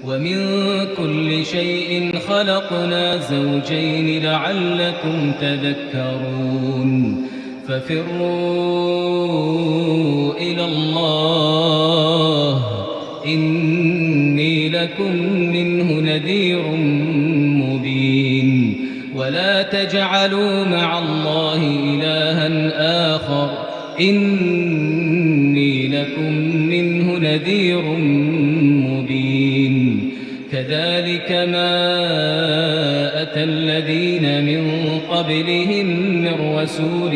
ومن كل شيء خلقنا زوجين لعلكم تذكرون ففروا إلى الله إني لكم منه نذير مبين ولا تجعلوا مع الله إلها آخر إني لكم منه نذير مبين كذلك ما أتى الذين من قبلهم من رسول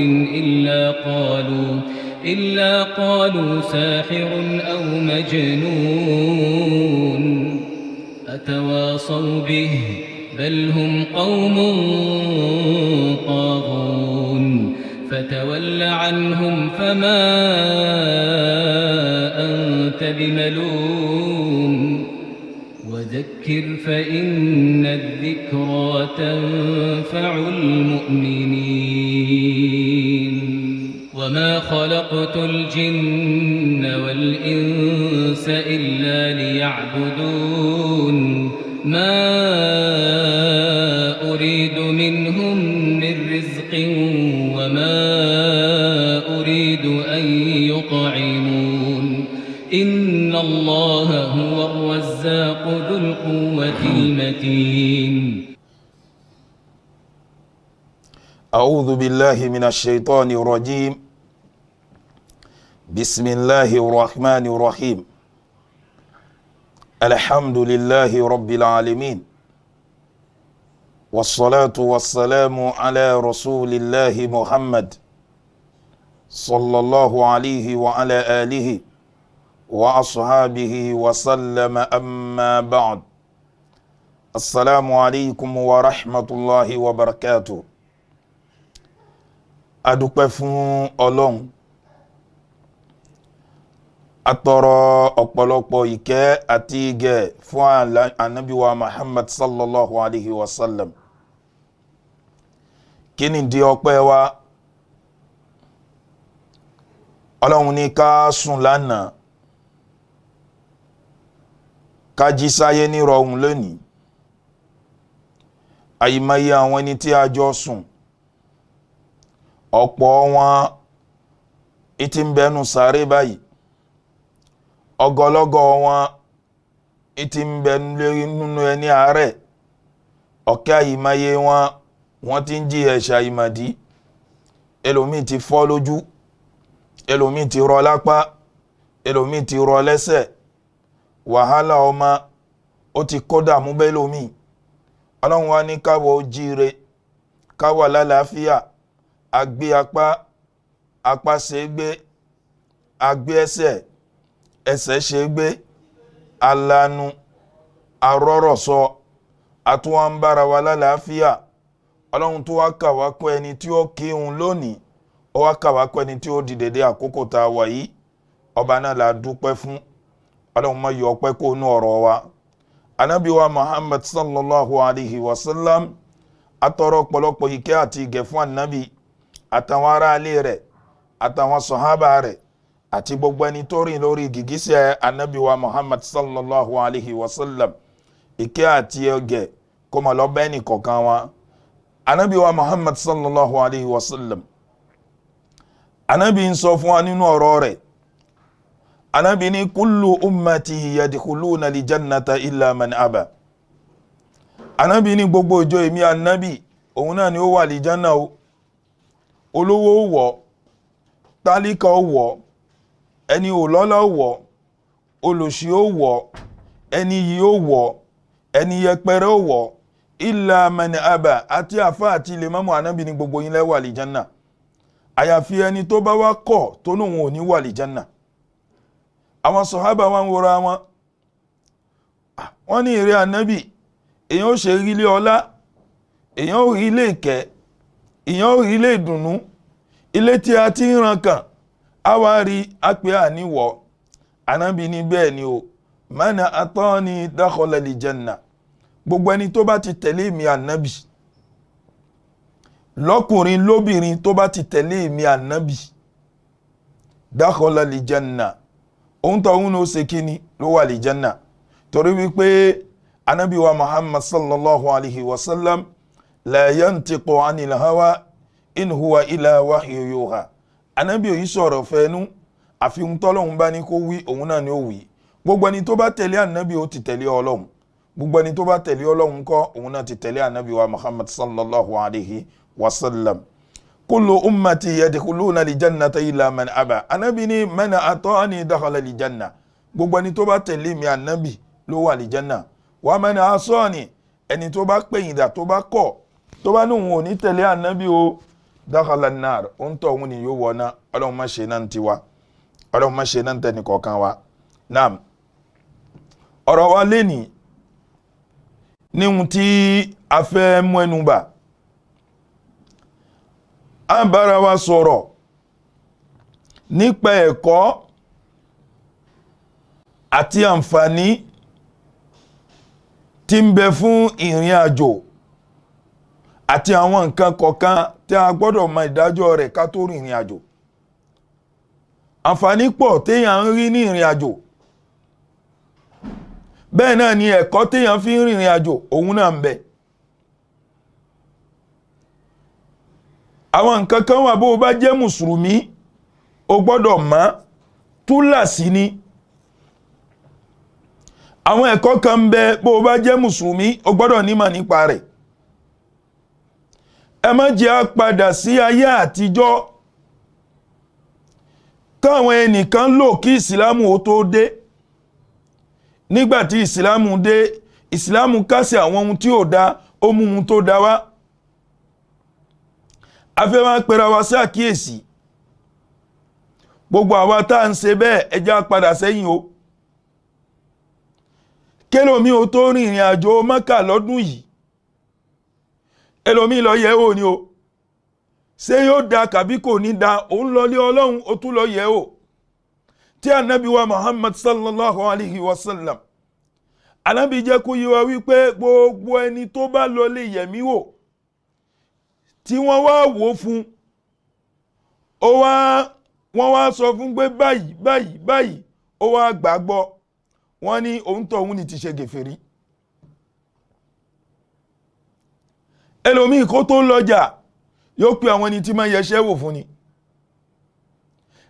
إلا قالوا ساحر أو مجنون أتواصوا به بل هم قوم طاغون فتول عنهم فما أنت بملوم وذكر فإن الذكرى تنفع المؤمنين وما خلقت الجن والإنس إلا ليعبدون ما أريد منهم من رزق وما أريد أن يطعمون إن الله هو الرزاق ذو القوة المتين. أعوذ بالله من الشيطان الرجيم. بسم الله الرحمن الرحيم. الحمد لله رب العالمين، والصلاة والسلام على رسول الله محمد صلى الله عليه وعلى آله وأصحابه وسلم. أما بعد، السلام عليكم ورحمة الله وبركاته. Adúpẹ́ fún Ọlọ́run, atọrọ ọ̀pọ̀lọpọ̀ ìkẹ́ àti ìgẹ̀ fún Ànábì wa Muhammad sallallahu alayhi wa sallam. Kí ni di ọpẹ́ wa? Ọlọ́run ní ká sùn lánàá, ká jí sáyé nírọ̀rùn lónìí. Àyìmáyé àwọn ẹni tí a jọ sùn, ọ̀pọ̀ wọn ìtì ń bẹnu sáré báyìí, ọgọlọ́gọ̀ wọn ìtì ń bẹnu lérí nínú ẹni àárẹ̀, ọ̀kẹ́ àyìmáyé wọn wọ́n ti ń jí ẹ̀ṣà ìmàdí, ẹlòmíì ti fọ́ lójú, ẹlòmíì ti rọ lápá, ẹlòmíì ti rọ lẹ́sẹ̀, wàhálà ọmọ ó ti kó dààmú bẹ́ẹ̀ lómi. Ọlọ́run wa ní káwọ́ jíire, káwọ́ lálàáfíà, agbé apá, apá ṣe é gbé, agbé ẹsẹ̀, ẹsẹ̀ ṣe é gbé, alanu, arọ́rọ̀ sọ, àtúwọ̀n ń bára wa lálàáfíà. Ọlọ́run tó wá kà wá kó ẹni tí ó kírun lónìí, ó wá kà wá kó ẹni tí ó dìde dé àkókò tá a wà yìí. Ọba náà la dúpẹ́ fún. Ọlọ́run má yọ ọpẹ́ kó nú ọ̀rọ̀ wa. Ànábì wa Muhammad sallallahu alayhi wa sallam, atọrọ ọ̀pọ̀lọpọ̀ ìkẹ́ àti ìgẹ̀ fún ànábì àtàwọn aráalé rẹ̀, àtàwọn sọ̀hábà rẹ̀, àti gbogbo ẹni tó rìn lórí gìgísẹ̀ ànábì wa Muhammad sallallahu alayhi wa sallam. Ìkẹ́ àti ìgẹ̀ kó máa lọ bá ẹnì kọ̀ọ̀kan wa. Ànábì wa Muhammad sallallahu alayhi wa sallam, ànábì ń sọ fún wa nínú ọ̀rọ̀ rẹ̀, ànábì ní kullu ummati yadkhuluna lijannata illa man aba. Ànábì ní gbogbo ìjọ èmi ànábì òun náà ni ó wà lìjánà o. Olówó ó wọ̀, tálíkà ó wọ̀, ẹni òlọ́lá ó wọ̀, olòṣì ó wọ̀, ẹni yìí ó wọ̀, ẹni yẹpẹrẹ ó wọ̀, illa man aba. Àti àfa àti lèmọ́mù, ànábì ní gbogbo yín lẹ wà lìjánà, àyàfi ẹni tó bá wá kọ̀ tó lóun ò ní wà lìjánà. Àwọn sọ̀hábà wa ń wora wọn, wọ́n ní ìrẹ́ ànábì, èèyàn ó ṣe rí ilé ọlá, èèyàn ó rí ilé ìkẹ́, èèyàn ó rí ilé ìdùnnú, ilé tí a ti ń ran kàn, á wá rí àpè àníwọ̀. Ànábì ní bẹ́ẹ̀ ni o, mana atọ́ni dakhala aljanna, gbogbo ẹni tó bá ti tẹ̀lé mi ànábì, lọ́kùnrin lóbìnrin tó bá ti tẹ̀lé mi ànábì, dakhala aljanna, òun tó òun ló ṣe kíni ló wà aljanna. Torí wípé anabi wa Muhammad sallallahu alayhi wa sallam la yantiqu anil hawa in huwa illa wahyu yuha. Anabi ò yí sọ̀rọ̀ fẹ́nu, àfi ohun tọ́lọ́hun bá ní kó wí òun náà ni ó wí. Gbogbo ẹni tó bá tẹ̀lé anabi ó ti tẹ̀lé Ọlọ́hun, gbogbo ẹni tó bá tẹ̀lé Ọlọ́hun kọ́ òun náà ti tẹ̀lé anabi wa Muhammad sallallahu alayhi wa sallam. Kullu ummati yadkhuluna al-jannata illa man aba. Anabi ni man ata'ani dakhala al-janna. Gbogbo ẹni tó bá tẹ̀lé mi anabi ló wà al-janna. Wa man asani, ẹni tó bá pẹ̀yìndà tó bá kọ̀ tó bá ní òun ò ní tẹ̀lé anabi o, dakhala an-nar, òun tọ̀ òun ni yóò wọ̀ ná. Ọlọ́run má ṣe náà ń tiwa, Ọlọ́run má ṣe náà ń tẹnì kọ̀ọ̀kan wa. Naam, ọ̀rọ̀ wa lẹ́nìí ní ohun tí a fẹ́ mú ẹnu bà, a ń bára wa sọ̀rọ̀ nípa ẹ̀kọ́ àti àǹfààní tí ń bẹ fún ìrìn àjò àti àwọn nǹkan kọ̀ọ̀kan tí a gbọ́dọ̀ mọ ìdájọ́ rẹ̀ ká tó rìnrìn àjò. Àǹfààní pọ̀ téèyàn ń rí ní ìrìn àjò, bẹ́ẹ̀ náà ni ẹ̀kọ́ téèyàn fi ń rìnrìn àjò òun náà ń bẹ. Àwọn nǹkan kan wà bó o bá jẹ́ mùsùlùmí o gbọ́dọ̀ mọ̀, túláàsì ni. Àwọn ẹ̀kọ́ kan ń bẹ bó o bá jẹ́ mùsùlùmí o gbọ́dọ̀ nímọ̀ nípa rẹ̀. Ẹ má jẹ́ á padà sí ayé àtijọ́ táwọn ẹnìkan lò kí ìsìlámù ó tó dé. Nígbàtí ìsìlámù dé, ìsìlámù kásẹ̀ àwọn ohun tí ò da, ó mú ohun tó da wá. A fẹ́ máa pera wa sí àkíyèsí. Gbogbo àwa tá à ń ṣe bẹ́ẹ̀, ẹ jẹ́ á padà sẹ́yìn o. Kélòmí o tó rìnrìn àjò Mẹ́kà lọ́dún yìí, ẹlòmí lọ yẹ̀ wò ni o. Ṣé yóò da kàbí kò ní da? Òun lọ lé Ọlọ́run, ó tún lọ yẹ̀ wò. Tí anabi wa Muhammad sallallahu alayhi wa sallam, anabi jẹ́ kó yé wa wípé gbogbo ẹni tó bá lọ lè yẹ̀mí wò, tí wọ́n wá wò fún, wọ́n wá sọ fún pé báyìí báyìí báyìí, ó wá gbàgbọ́, wọ́n ní òun tó òun ní ti ṣe gèfèrí. Ẹlòmíì kó tó lọ́jà yóò pe àwọn ẹni tí máa yẹṣẹ́ wò fún ni.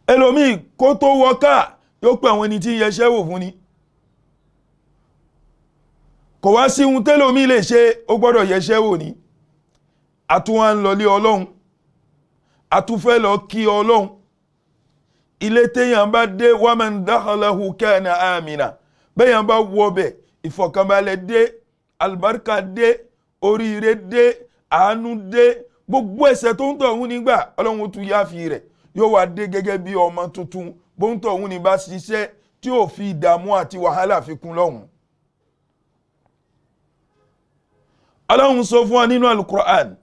Ẹlòmíì kó tó wọ káà yóò pe àwọn ẹni tí ń yẹṣẹ́ wò fún ni. Kò wá sí ohun tẹ́lòmíì lè ṣe, ó gbọ́dọ̀ yẹṣẹ́ wò ni. Àtúnwá ń lọlé Ọlọ́run, àtúnfẹ́ lọ kí Ọlọ́run. Ilé téèyàn bá dé, wa man dakhalahu kana amina, bẹ́yàn bá wọ bẹ̀, ìfọ̀kànbalẹ̀ dé, àlùbáríkà dé, oríire dé, àánú dé. Gbogbo ẹ̀ṣẹ̀ tó ń tọ̀ ọ̀hún nígbà Ọlọ́run tún yáfi rẹ̀, yóò wá dé gẹ́gẹ́ bí ọmọ tuntun. Bó ń tọ̀ ọ̀hún ní bá ṣiṣẹ́ tí ò fi ìdààmú àti wàhálà fi kún lọ́hùn. Ọlọ́run sọ fún wa nínú Al-Qur'an,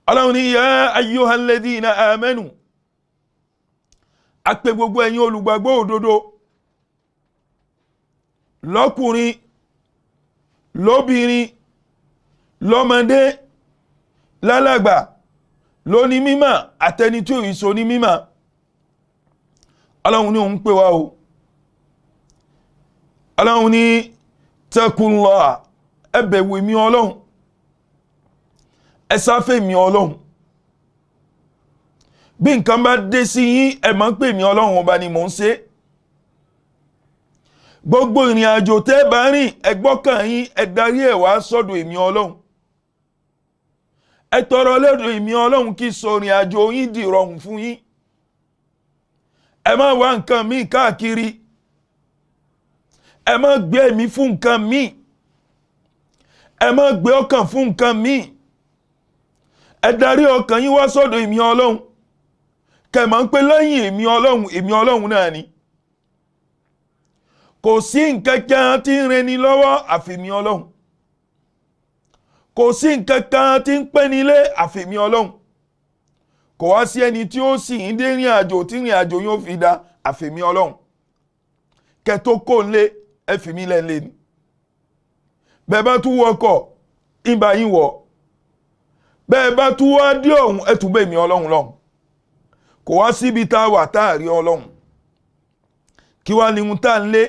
Ọlọ́run ní ya ayyuhal ladhina amanu, a pè gbogbo ẹ̀yin olùgbàgbọ́ òdodo lọ́kùnrin lóbìnrin lọ́mọdé lálàgbà lóní mímọ̀ àtẹni tí ò yí so ní mímọ̀. Ọlọ́run ní òun pè wá o. Ọlọ́run ní taqullah, ẹ bẹ̀rù èmi Ọlọ́run, ẹ sáfẹ́ mi Ọlọ́run. Bí nǹkan bá dé sí yín, ẹ máa ń pè mí Ọlọ́run ọba ni mò ń ṣe. Gbogbo ìrìn àjò tẹ́ bá rìn, ẹ gbọ́kàn yín, ẹ darí ẹ̀ wá sọ́dọ̀ èmi Ọlọ́run. Ẹ tọrọ lọ́dọ̀ èmi Ọlọ́run kí sọ ìrìn àjò yín di ìrọ̀rùn fún yín. Ẹ má wá nǹkan míì káàkiri, ẹ má gbé ẹ̀mí fún nǹkan míì, ẹ má gbé ọkàn fún nǹkan míì. Ẹ darí ọkàn yín wá sọ́dọ̀ èmi Ọlọ́run. Kẹ̀ máa ń pé lẹ́yìn èmi Ọlọ́run, èmi Ọlọ́run náà ni. Kò sí nǹkan kan tí ń reni lọ́wọ́ àfèmi Ọlọ́run. Kò sí nǹkan kan tí ń pẹ́ nílé àfèmi Ọlọ́run. Kò wá sí ẹni tí ó sì ń dé rìn àjò tí rìn àjò yóò fi da àfèmi Ọlọ́run. Kẹ tó kó lé, ẹ fi mí lẹ́lẹ́ ni. Bẹ́ẹ̀ bá tún wọkọ̀, ìbá yín wọ̀. Bẹ́ẹ̀ bá tún wá dé ọ̀hún, ẹ tún bẹ́ẹ̀ mi Ọlọ́run lọ́hùn. Kò wá síbi tá a wà tá a rí Ọlọ́run. Kí wá ní ohun tá a ń lé?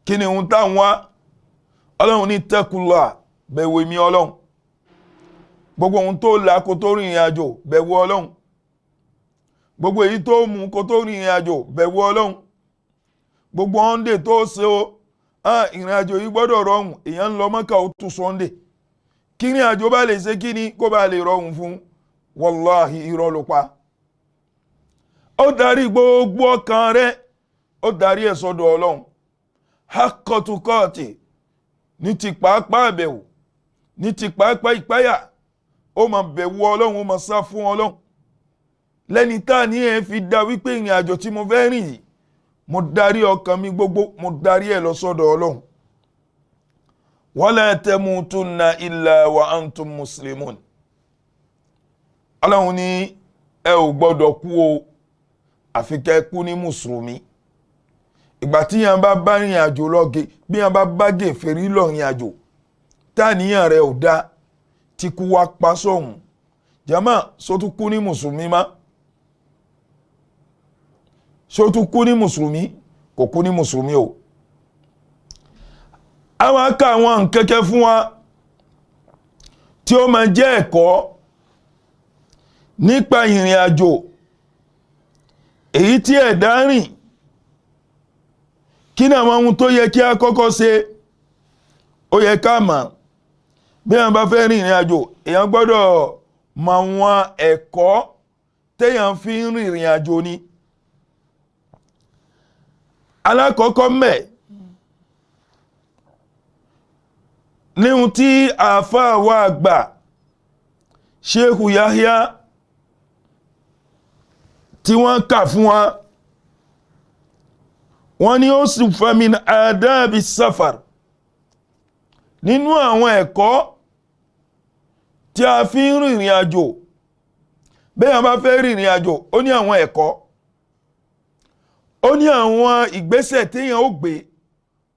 Kí ni ohun táwọn wá? Ọlọ́run ní tẹ́kùlà, bẹ̀wò èmi Ọlọ́run. Gbogbo ohun tó là kó tó rìnrìn àjò, bẹ̀wò Ọlọ́run. Gbogbo èyí tó mú kó tó rìnrìn àjò, bẹ̀wò Ọlọ́run. Gbogbo ọ̀ndè tó ṣe o, ìrìn àjò yìí gbọ́dọ̀ rọrùn. Èèyàn ń lọ Mọ́kà, ó tún Sunday, kí ìrìn àjò bá lè ṣe kí ni kó bá lè rọrùn fún. Wàláhì, irọ́ ló pa. Ó darí gbogbo ọkàn rẹ̀, ó darí ẹ̀ sọ́dọ̀ Ọlọ́run. Hakọtukọ́ọ̀tì ní ti pàápàá àbẹ̀wò, ní ti pàápàá ìpáyà, ó máa bẹ̀wò Ọlọ́run, ó máa sá fún Ọlọ́run. Lẹ́ni tá a ní ẹ̀ fi da wípé ìrìn àjò tí mo fẹ́ rìn yìí, mo darí ọkàn mi gbogbo, mo darí ẹ̀ lọ sọ́dọ̀ Ọlọ́run. Wala tamutunna illa wa antum muslimun. Ọlọ́run ní ẹ ò gbọ́dọ̀ kú o, àfi kẹ́ kú ní mùsùlùmí. Ìgbà tí yẹn bá bá rìn àjò lọ́gẹ̀, bí yẹn bá bá gèfèrí lọ rìn àjò, táníyàn rẹ̀ ò dá, tí kú wá pa sóhun, jama, sótú kú ní mùsùlùmí má? Sótú kú ní mùsùlùmí? Kò kú ní mùsùlùmí o. Àwọn aka àwọn nkẹ́kẹ́ fún wa tí ó máa jẹ́ ẹ̀kọ́ nípa ìrìn àjò èyí tí ẹ̀dá rìn. Kí ni àwọn ohun tó yẹ kí a kọ́kọ́ ṣe? Ó yẹ ká mọ̀, bí èèyàn bá fẹ́ rìn ìrìn àjò, èèyàn gbọ́dọ̀ mọ àwọn ẹ̀kọ́ téèyàn fi ń rìn ìrìn àjò ni. Alákọ̀ọ́kọ́ mẹ́ níhun tí àáfàá wa àgbà Sheikh Yahya tí wọ́n kà fún wa, wọ́n ní ó sì famin adabi safar, nínú àwọn ẹ̀kọ́ tí a fi ń rìnrìn àjò. Bẹ́ẹ̀ bá fẹ́ rìnrìn àjò, ó ní àwọn ẹ̀kọ́, ó ní àwọn ìgbésẹ̀ téèyàn ó gbé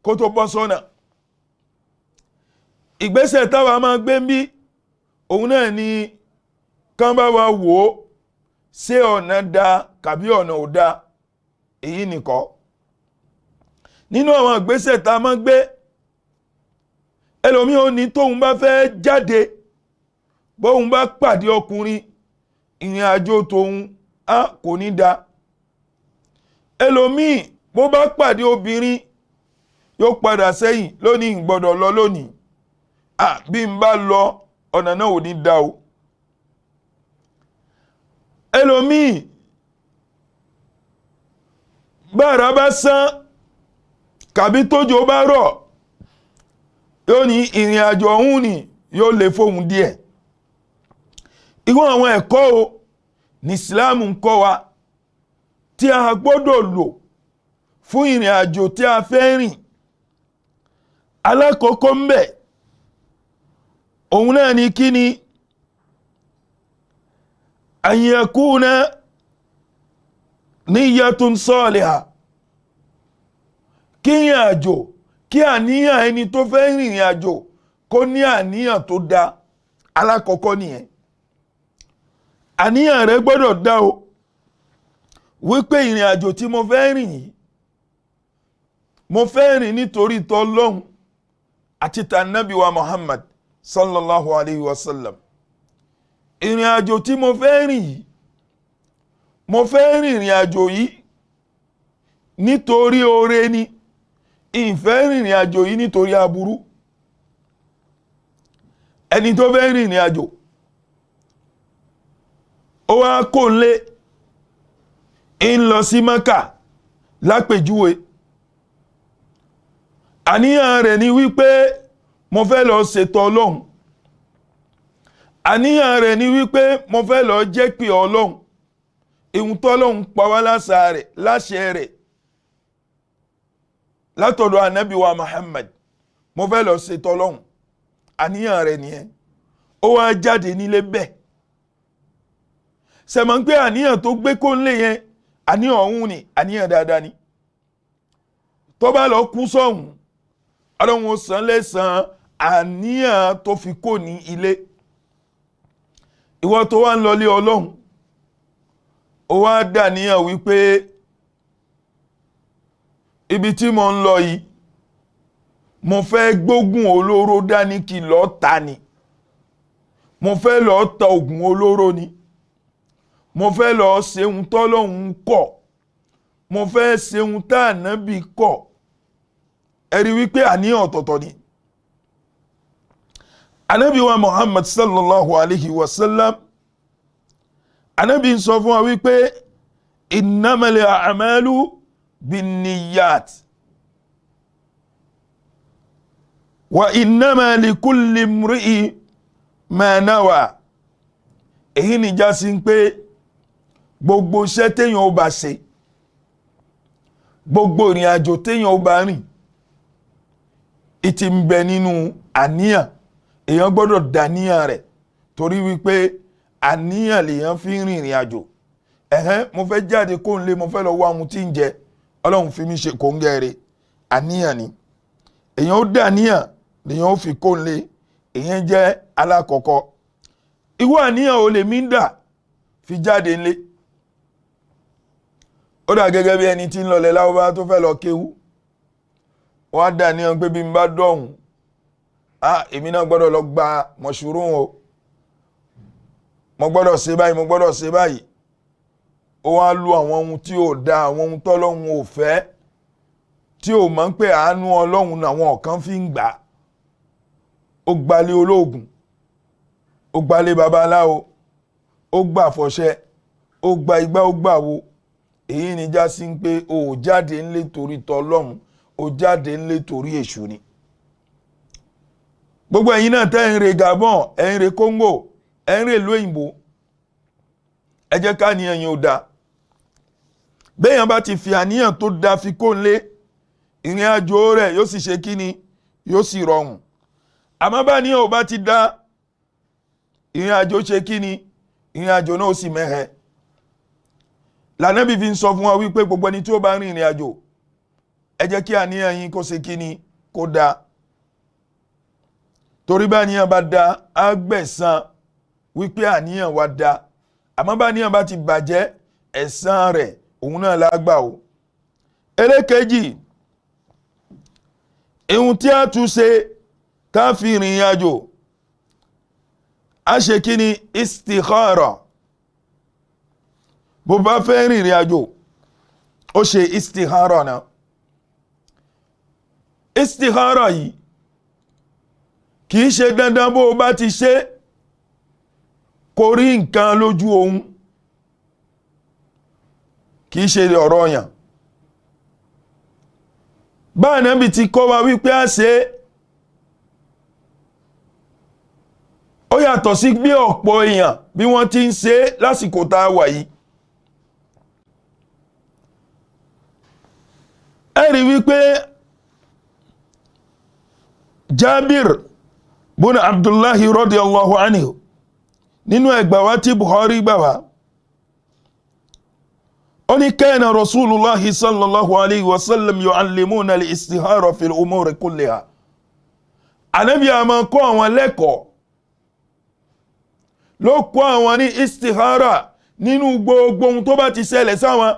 kó tó bọ́ sọ́nà. Ìgbésẹ̀ táwa máa gbé ń bí òun náà ni kán bá wa wò ó, ṣé ọ̀nà da kàbí ọ̀nà ò da. Èyí nìkọ́ nínú àwọn ìgbésẹ̀ tá a máa gbé. Ẹlòmíì ò ní tóun bá fẹ́ jáde, bóun bá pàdé ọkùnrin, ìrìn àjò tóun á kò ní da. Ẹlòmíì bó bá pàdé obìnrin, yóò padà sẹ́yìn lónìí, ń gbọ́dọ̀ lọ lónìí, bí n bá lọ, ọ̀nà náà ò ní da o. Ẹlòmíì bára bá sán kàbí tójò bá rọ̀, yóò ní ìrìn àjò ọ̀hún ni yóò lè fóun díẹ̀. Irú àwọn ẹ̀kọ́ o ní Islam ń kọ́ wa tí a gbọ́dọ̀ lò fún ìrìn àjò tí a fẹ́ rìn. Alákọ̀ọ́kọ́ ń bẹ̀ òun náà ni kí ni? An yakuna niyyatun salihah. Kí ìrìn àjò, kí àníyàn ẹni tó fẹ́ rìnrìn àjò kó ní àníyàn tó da. Alákọ̀ọ́kọ́ nìyẹn. Àníyàn rẹ gbọ́dọ̀ dá o, wípé ìrìn àjò tí mo fẹ́ rìn yìí, mo fẹ́ rìn nítorí tọlọ́hun àti tànàbí wa Muhammad sallallahu alayhi wa sallam. Ìrìn àjò tí mo fẹ́ rìn yìí, mo fẹ́ rìn ìrìn àjò yìí nítorí oore ni, ìfẹ́ rìnrìn àjò yìí nítorí aburú. Ẹni tó fẹ́ rìnrìn àjò, ó wá kó lé ń lọ sí Mẹ́kà lápèjúwe. Àníyàn rẹ̀ ni wípé mo fẹ́ lọ ṣètò Ọlọ́run. Àníyàn rẹ̀ ni wípé mo fẹ́ lọ jẹ́ pé Ọlọ́run, ìhun tọ́lọ́run pa wá láṣẹ rẹ̀ látọ̀dọ̀ ànábì wa Muhammad, mo fẹ́ lọ ṣètò Ọlọ́run. Àníyàn rẹ̀ nìyẹn. Ó wá jáde nílé bẹ́ẹ̀. Sẹ̀mọ̀ ń pé àníyàn tó gbé kó ń lé yẹn, àníyàn ọ̀hún ni àníyàn dáadáa ni. Tó bá lọ kú sọ̀hún, Ọlọ́run ó san lẹ́san àníyàn tó fi kó ní ilé. Ìwọ tó wá ń lọlé Ọlọ́run, ó wá dàníyàn wípé ibi tí mo ń lọ yìí, Mo fẹ́ gbógun olóró dání kí lọ́ọ́ ta ni, mo fẹ́ lọ́ọ́ ta oògùn olóró ni, mo fẹ́ lọ́ọ́ ṣeun tọ́lọ́hun kọ̀, mo fẹ́ ṣeun tá ànábì kọ̀. Ẹ rí wípé àníyàn ọ̀tọ̀ọ̀tọ̀ ni. Ànábì wa Muhammad sallallahu alayhi wa sallam, ànábì ń sọ fún wa wípé innamal a'malu binniyat wa innama likulli imri'in ma nawa. Èyí ni já sí pé gbogbo iṣẹ́ téèyàn ó bá ṣe, gbogbo ìrìn àjò téèyàn ó bá rìn, ìtì ń bẹ nínú àníyàn. Èèyàn gbọ́dọ̀ dàníyàn rẹ̀, torí wípé àníyàn lèèyàn fi ń rìn ìrìn àjò. Ẹ̀hẹ́n, mo fẹ́ jáde kó ń lé, mo fẹ́ lọ wá ohun tí ń jẹ, Ọlọ́run fi mí ṣe kòńgẹ́ rẹ̀, àníyàn ni. Èèyàn ó dàníyàn lèèyàn ó fi kó ń lé. Èèyàn jẹ́ alákọ̀ọ́kọ́. Ìwọ àníyàn ò lè mí dà fi jáde ńlé. Ó dà gẹ́gẹ́ bí ẹni tí ń lọlẹ̀ láwọ́ tó fẹ́ lọ kéwú. Wọ́n á dàníyàn pé bí n bá dọ̀hún, èmi náà gbọ́dọ̀ lọ gba mọ̀ṣúrún o, mo gbọ́dọ̀ ṣe báyìí, mo gbọ́dọ̀ ṣe báyìí. Ó wá lu àwọn ohun tí ò da, àwọn ohun tọ́lọ́hun ò fẹ́, tí ò mọ̀ ń pé àánú Ọlọ́hun làwọn kan fi ń gbà. Ó gbalé olóògùn, ó gbalé babaláwo, ó gbà fọṣẹ, ó gba igbá, ó gbà wo. Èyí ni já sí pé o ò jáde ńlé torí tọlọ́hun, o jáde ńlé torí èṣù ni. Gbogbo ẹ̀yin náà tẹ́ ń re Gabon, ẹ̀ ń re Congo, ẹ̀ ń re ìlú òyìnbó, ẹ jẹ́ ká ní ẹ̀yin ò dáa. Béèyàn bá ti fi àníyàn tó da fi kó lé, ìrìn àjò rẹ̀ yóò sì ṣe kí ni, yóò sì rọrùn. Àmọ́ bá níyàn ò bá ti da, ìrìn àjò ṣe kí ni, ìrìn àjò náà ó sì mẹ́hẹ. Lànàbí fi ń sọ fún wa wípé gbogbo ẹni tí ó bá rìn ìrìn àjò, ẹ jẹ́ kí àníyàn yín kó ṣe kí ni, kó da. Torí bá àníyàn bá da, á gbẹ̀san wípé àníyàn wa da. Àmọ́ bá àníyàn bá ti bàjẹ́, ẹ̀san rẹ̀ òun náà la gbà o. Ẹlẹ́kejì, ihun tí a tún ṣe ká fi rìnrìn àjò, a ṣe kí ni, istikhara. Bó bá fẹ́ rìnrìn àjò, ó ṣe istikhara náà. Istikhara yìí kì í ṣe dandan bó o bá ti ṣe kò rí nǹkan lójú ohun, kì í ṣe ọ̀rọ̀ yàn. Bá Ànábì ti kọ́ wa wípé a ṣe, ó yàtọ̀ sí bí ọ̀pọ̀ èèyàn bí wọ́n ti ń ṣe lásìkò tá a wà yìí. Ẹ rí wípé Jabir bun Abdullahi radiyallahu anhu nínú ẹgbà wá tí Bukhari gbà wá, ó ní kana Rasulullahi sallallahu alayhi wa sallam yu'allimuna al-istihara fil umuri kulliha. Ànábì a máa kọ́ àwọn lẹ́kọ̀ọ́, ló kọ́ àwọn ní istihara nínú gbogbo ohun tó bá ti ṣẹlẹ̀ sáwọn.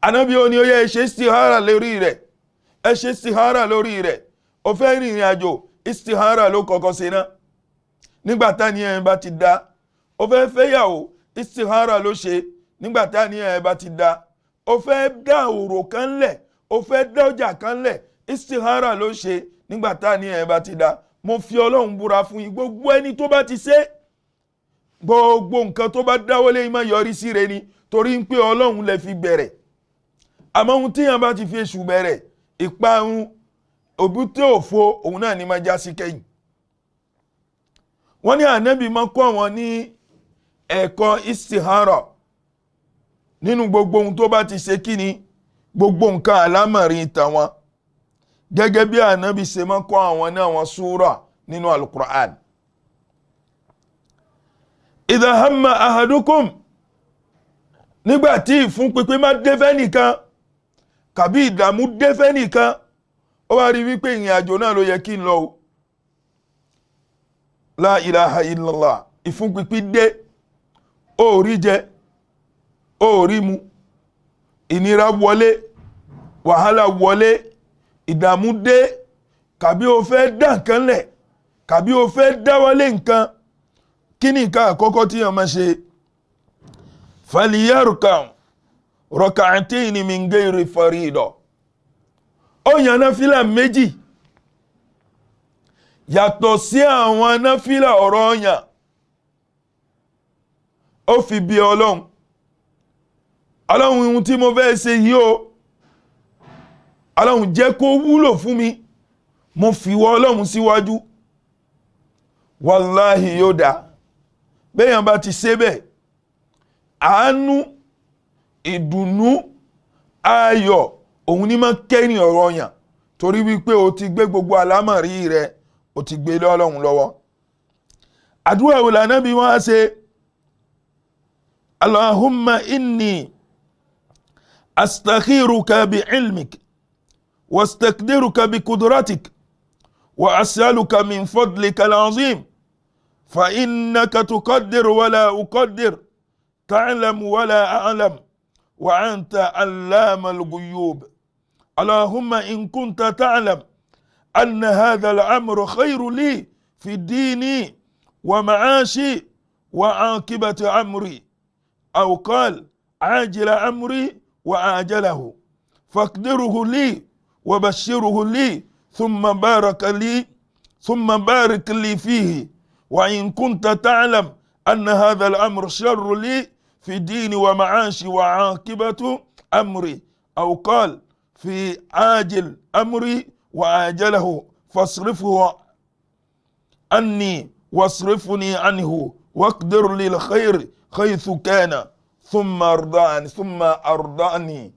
Ànábì ó ní ó yẹ ẹ ṣe istihara lórí rẹ̀, ẹ ṣe istihara lórí rẹ̀. Ó fẹ́ rìnrìn àjò, istihara ló kọ́kọ́ ṣe náà. Nígbà táni ẹ̀ bá ti da, ó fẹ́ fẹ́yàwó, istihara ló ṣe. Nígbà táni ẹ̀ bá ti da, ó fẹ́ dá òrò kan lẹ̀, ó fẹ́ dá ọjà kan lẹ̀, istihara ló ṣe. Nígbà táni ẹ̀ bá ti da, mo fi Ọlọ́run búra fún yín, gbogbo ẹni tó bá ti ṣe, gbogbo nǹkan tó bá dáwọ́lé yín máa yọrí sí re ni, torí ń pé Ọlọ́run lè fi bẹ̀rẹ̀. Àmọ́ ohun tíyàn bá ti fi èṣù bẹ̀rẹ̀, ìparun òbúté òfo òun náà ni máa já sí kẹ́yìn. Wọ́n ní Ànábì máa kọ́ àwọn ní ẹ̀kọ́ istihara nínú gbogbo ohun tó bá ti ṣe kí ni, gbogbo nǹkan àlámọ̀rin tàwọn, gẹ́gẹ́ bí Ànábì ṣe máa kọ́ àwọn ní àwọn súrà nínú Al-Qur'an. Idha hamma ahadukum, nígbà tí ìfúnpinpin má dé fẹ́ nìkan kàbí ìdààmú dé fẹ́ nìkan, ó wá rí wípé ìrìn àjò náà ló yẹ kí n lọ o. La ilaha illallah, ìfúnpinpin dé, ó rí jẹ, ó rí mu, ìnira wọlé, wàhálà wọlé, ìdààmú dé, Kàbí o fẹ́ dá nǹkan lẹ̀, kàbí o fẹ́ dáwọ́lé nǹkan, kí ni nǹkan àkọ́kọ́ tí yẹn máa ṣe? Faliyarka rak'atayn min ghairi farida. Ó yan náfìlà méjì yàtọ̀ sí àwọn náfìlà ọ̀ranyàn. Ó fi bí Ọlọ́run, Ọlọ́run, ohun tí mo fẹ́ ṣe yìí o, Ọlọ́run jẹ́ kó wúlò fún mi, mo fi wọ Ọlọ́run síwájú. Wàláhì yóò dá. Bẹ́ẹ̀yàn bá ti ṣe bẹ́ẹ̀, àánú, ìdùnnú, ayọ̀ òun ní máa kẹ́yìn ọ̀rọ̀ yàn, torí wípé o ti gbé gbogbo àlámọ̀rí rẹ, o ti gbé lé Ọlọ́run lọ́wọ́. Àdúrà wo l'Ànábì wọ́n á ṣe? Allahumma inni astakhiruka bi ilmik wastakdiruka bi kudratik wa as'aluka min fadlika al-azim fa innaka tuqaddir wala uqaddir ta'lamu wala a'lam wa anta allama al-ghuyub. Allahumma in kunta ta'lam anna hadha al-amru khayru li fi dini wa ma'ashi wa 'aqibati amri aw qal 'ajila amri wa 'ajalahu faqdirhu li wa bashirhu li thumma barik li fihi wa in kunta ta'lam anna hadha al-amru sharru li fi dini wa ma'ashi wa 'aqibatu amri aw qal fi 'ajil amri wa 'ajalahu fasrifhu anni wasrifni anhu waqdir li al-khayr haythu kana thumma arda'ani thumma arda'ani.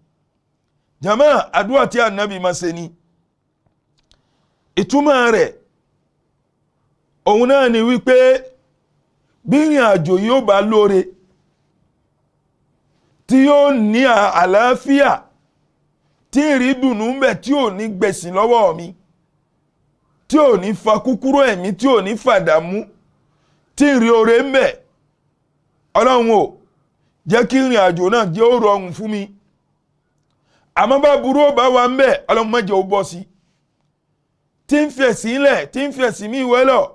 Jama, àdúrà tí Ànábì máa ṣe ni. Ìtumọ̀ rẹ̀ òun náà ni wípé bí ìrìn àjò yóò bá lóore, tí yóò ní àlàáfíà, tí ìrí dùnú ń bẹ, tí ò ní gbẹ̀sìn lọ́wọ́ mi, tí ò ní fa kúkúrú ẹ̀mí, tí ò ní fàdàmú, tí ìrí oore ń bẹ, Ọlọ́run ò jẹ́ kí ìrìn àjò náà jẹ́ ó rọrùn fún mi. Àmọ́ bá burú ó bá wa ń bẹ, Ọlọ́run má jẹ́ ó bọ́ sí. Tí ń fẹ̀sìn lẹ̀, tí ń fẹ̀sìn mí wẹ́lọ̀,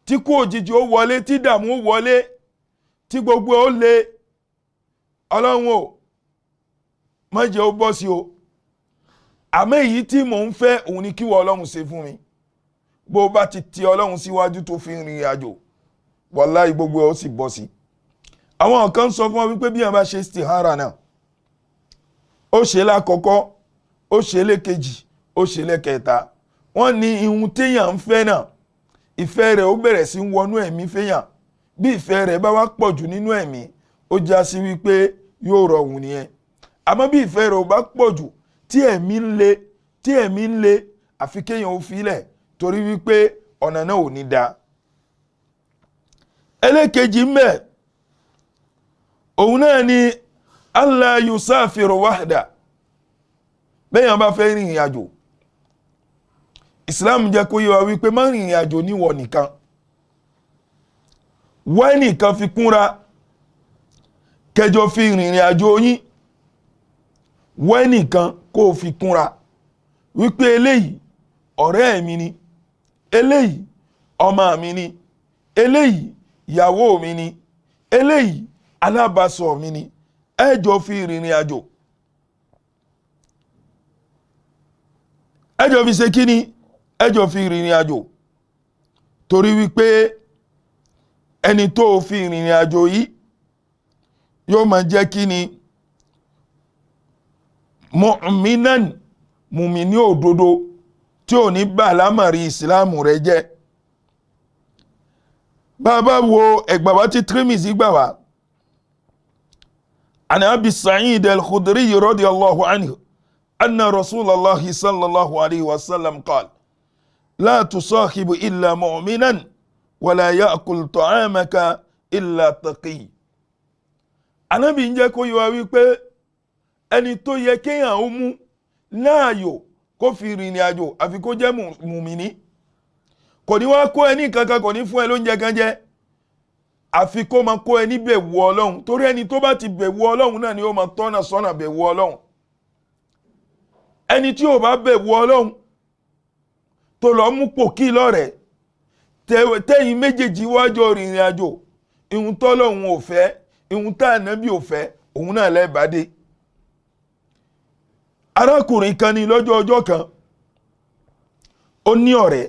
tí kú òjijì ó wọlé, tí dààmú ó wọlé, tí gbogbo ó le, Ọlọ́run ò má jẹ́ ó bọ́ sí o. Àmọ́ èyí tí mò ń fẹ́ òun ni kí wọ́n Ọlọ́run ṣe fún mi. Bó o bá ti ti Ọlọ́run síwájú tó fi rìnrìn àjò, wàláhì gbogbo ó sì bọ́ sí. Àwọn kan sọ fún wa wípé bí wọn bá ṣe istihara náà, ó ṣe lákọ̀ọ́kọ́, ó ṣe lẹ́kejì, ó ṣe lẹ́kẹta, wọ́n ní ihun téèyàn ń fẹ́ náà, ìfẹ́ rẹ̀ ó bẹ̀rẹ̀ sí wọnú ẹ̀mí fẹ́yàn. Bí ìfẹ́ rẹ̀ bá wá pọ̀ jù nínú ẹ̀mí, ó já sí wípé yóò rọrùn nìyẹn. Àmọ́ bí ìfẹ́ rẹ̀ ò bá pọ̀ jù, tí ẹ̀mí ń le, tí ẹ̀mí ń le, àfi kéèyàn ó filẹ̀, torí wípé ọ̀nà náà ò ní da. Ẹlẹ́kejì ń bẹ, òun náà ni Allah yusafiru wahda. Bẹ́ẹ̀yàn bá fẹ́ rìnrìn àjò, Islam jẹ́ kó yé wa wípé má rìnrìn àjò níwọ nìkan, wá ẹnìkan fi kúnra, kẹjọ fi rìnrìn àjò yín. Wá ẹnìkan kó o fi kúnra wípé eléyìí ọ̀rẹ́ mi ni, eléyìí ọmọ mi ni, eléyìí ìyàwó mi ni, eléyìí alábàásọ mi ni, ẹ jọ fi rìnrìn àjò. Ẹ jọ fi ṣe kíni? Ẹ jọ fi rìnrìn àjò. Torí wípé ẹni tó fi rìnrìn àjò yìí yóò máa jẹ́ kíni? Mu'minan, mùmíní òdodo tí ò ní bá àlámọ̀rí ìsìláàmù rẹ̀ jẹ́. Bàbá wo ẹ̀gbà wá tí Tirmidhi gbà wá. An Abi Sa'id al-Khudri radiyallahu anhu anna Rasulallahi sallallahu alayhi wa sallam qala la tusahibu illa mu'minan wala ya'kul ta'amaka illa taqi. Ànábì ń jẹ́ kó yé wa wípé ẹni tó yẹ kéèyàn ó mú láàyò kó fi rìnrìn àjò àfi kó jẹ́ mùmíní. Kò ní wá kó ẹni kankan, kò ní fún ẹ lóúnjẹ kan jẹ, àfi kó máa kó ẹni bẹ̀wù Ọlọ́run. Torí ẹni tó bá ti bẹ̀wù Ọlọ́run náà ni ó máa tọ́nà sọ́nà bẹ̀wù Ọlọ́run. Ẹni tí ò bá bẹ̀wù Ọlọ́run tó lọ mú pòkí lọ́rẹ̀ẹ́, tẹ́yìn méjèèjì wájọ rìnrìn àjò, ìhun tọ́lọ́hun ò fẹ́, ìhun tá ànábì ò fẹ́, òun náà lẹ́ẹ̀bàdé. Arákùnrin kan ní lọ́jọ́ ọjọ́ kan, ó ní ọ̀rẹ́.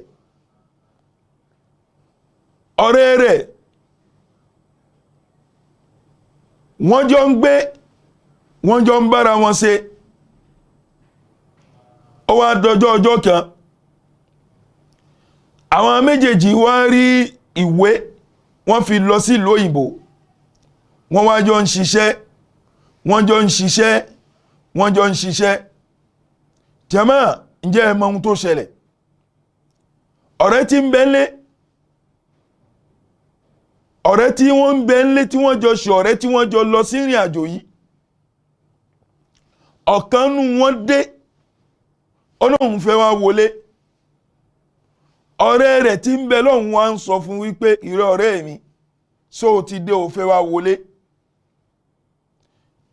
Ọ̀rẹ́ rẹ̀ wọ́n jọ ń gbé, wọ́n jọ ń bára wọn ṣe. Ó wá dọjọ́ ọjọ́ kan, àwọn méjèèjì wá rí ìwé, wọ́n fi lọ sí ìlú òyìnbó. Wọ́n wá jọ ń ṣiṣẹ́, wọ́n jọ ń ṣiṣẹ́, wọ́n jọ ń ṣiṣẹ́. Jàmáà, ǹjẹ́ ẹ mọ ohun tó ṣẹlẹ̀? Ọ̀rẹ́ tí ń bẹ ńlé, ọ̀rẹ́ tí wọ́n ń bẹ ńlé, tí wọ́n jọ ṣe ọ̀rẹ́, tí wọ́n jọ lọ sí ìrìn àjò yìí, ọ̀kan nù wọ́n dé, Ọlọ́run fẹ́ wá wọlé. Ọ̀rẹ́ rẹ̀ tí ń bẹ lọ́hùn wá ń sọ fún wípé, ìrẹ́ ọ̀rẹ́ mi, ṣó o ti dé, o fẹ́ wá wọlé?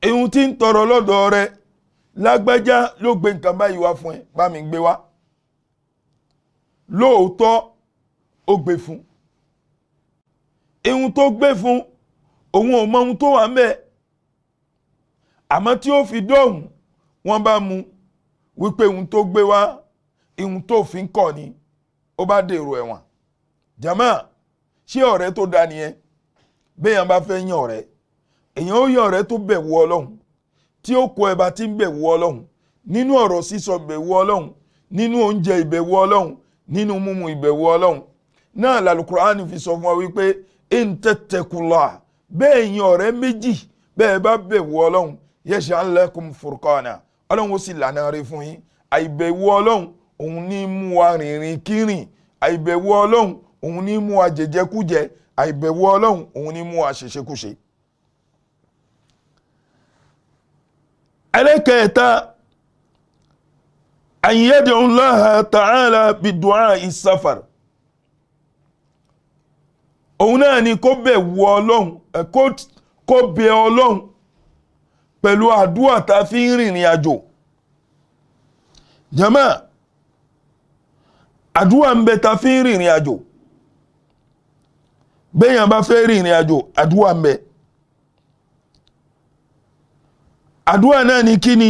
Ihun tí ń tọrọ lọ́dọ̀ rẹ, lágbájá ló gbé nǹkan báyìí wá fún ẹ, bá mi gbé wá. Lóòótọ́ ó gbé fún. Ihun tó gbé fún, òun ò mọ ohun tó wà ńbẹ̀. Àmọ́ tí ó fi dọ́hùn, wọ́n bá mú wípé ohun tó gbé wá, ihun tó fi ń kọ̀ ni, ó bá dèrò ẹ̀wọ̀n. Jàmáà, ṣé ọ̀rẹ́ tó da nìyẹn? Béèyàn bá fẹ́ yan ọ̀rẹ́, èèyàn ó yan ọ̀rẹ́ tó bẹ̀wù Ọlọ́run, tí ó kó ẹba tí ń bẹ̀wù Ọlọ́run, nínú ọ̀rọ̀ sísọ bẹ̀wù Ọlọ́run, nínú oúnjẹ ìbẹ̀wù Ọlọ́run, nínú mímu ìbẹ̀wù Ọlọ́run. Náà l'Al-Qur'ani fi sọ fún wa wípé in tattaqullah, bẹ́ẹ̀ yan ọ̀rẹ́ méjì, bẹ́ẹ̀ bá bẹ̀wù Ọlọ́run, yaj'al lakum furqana, Ọlọ́run ó sì lànà rẹ̀ fún yín. Àìbẹ̀wù Ọlọ́run òun ní mú wa rìnrìn kírìn, àìbẹ̀wù Ọlọ́run òun ní mú wa jẹjẹkújẹ, àìbẹ̀wù Ọlọ́run òun ní mú wa ṣèṣekúṣe. Ẹlẹ́kẹ̀ẹ́ta, an yad'u Allaha ta'ala bidu'a is-safar, òun náà ni kó bẹ̀wù Ọlọ́run, kó bẹ̀ Ọlọ́run pẹ̀lú àdúrà tá a fi ń rìnrìn àjò. Jàmáà, àdúrà ń bẹ tá a fi ń rìnrìn àjò. Béèyàn bá fẹ́ rìnrìn àjò, àdúrà ń bẹ. Àdúrà náà ni kí ni?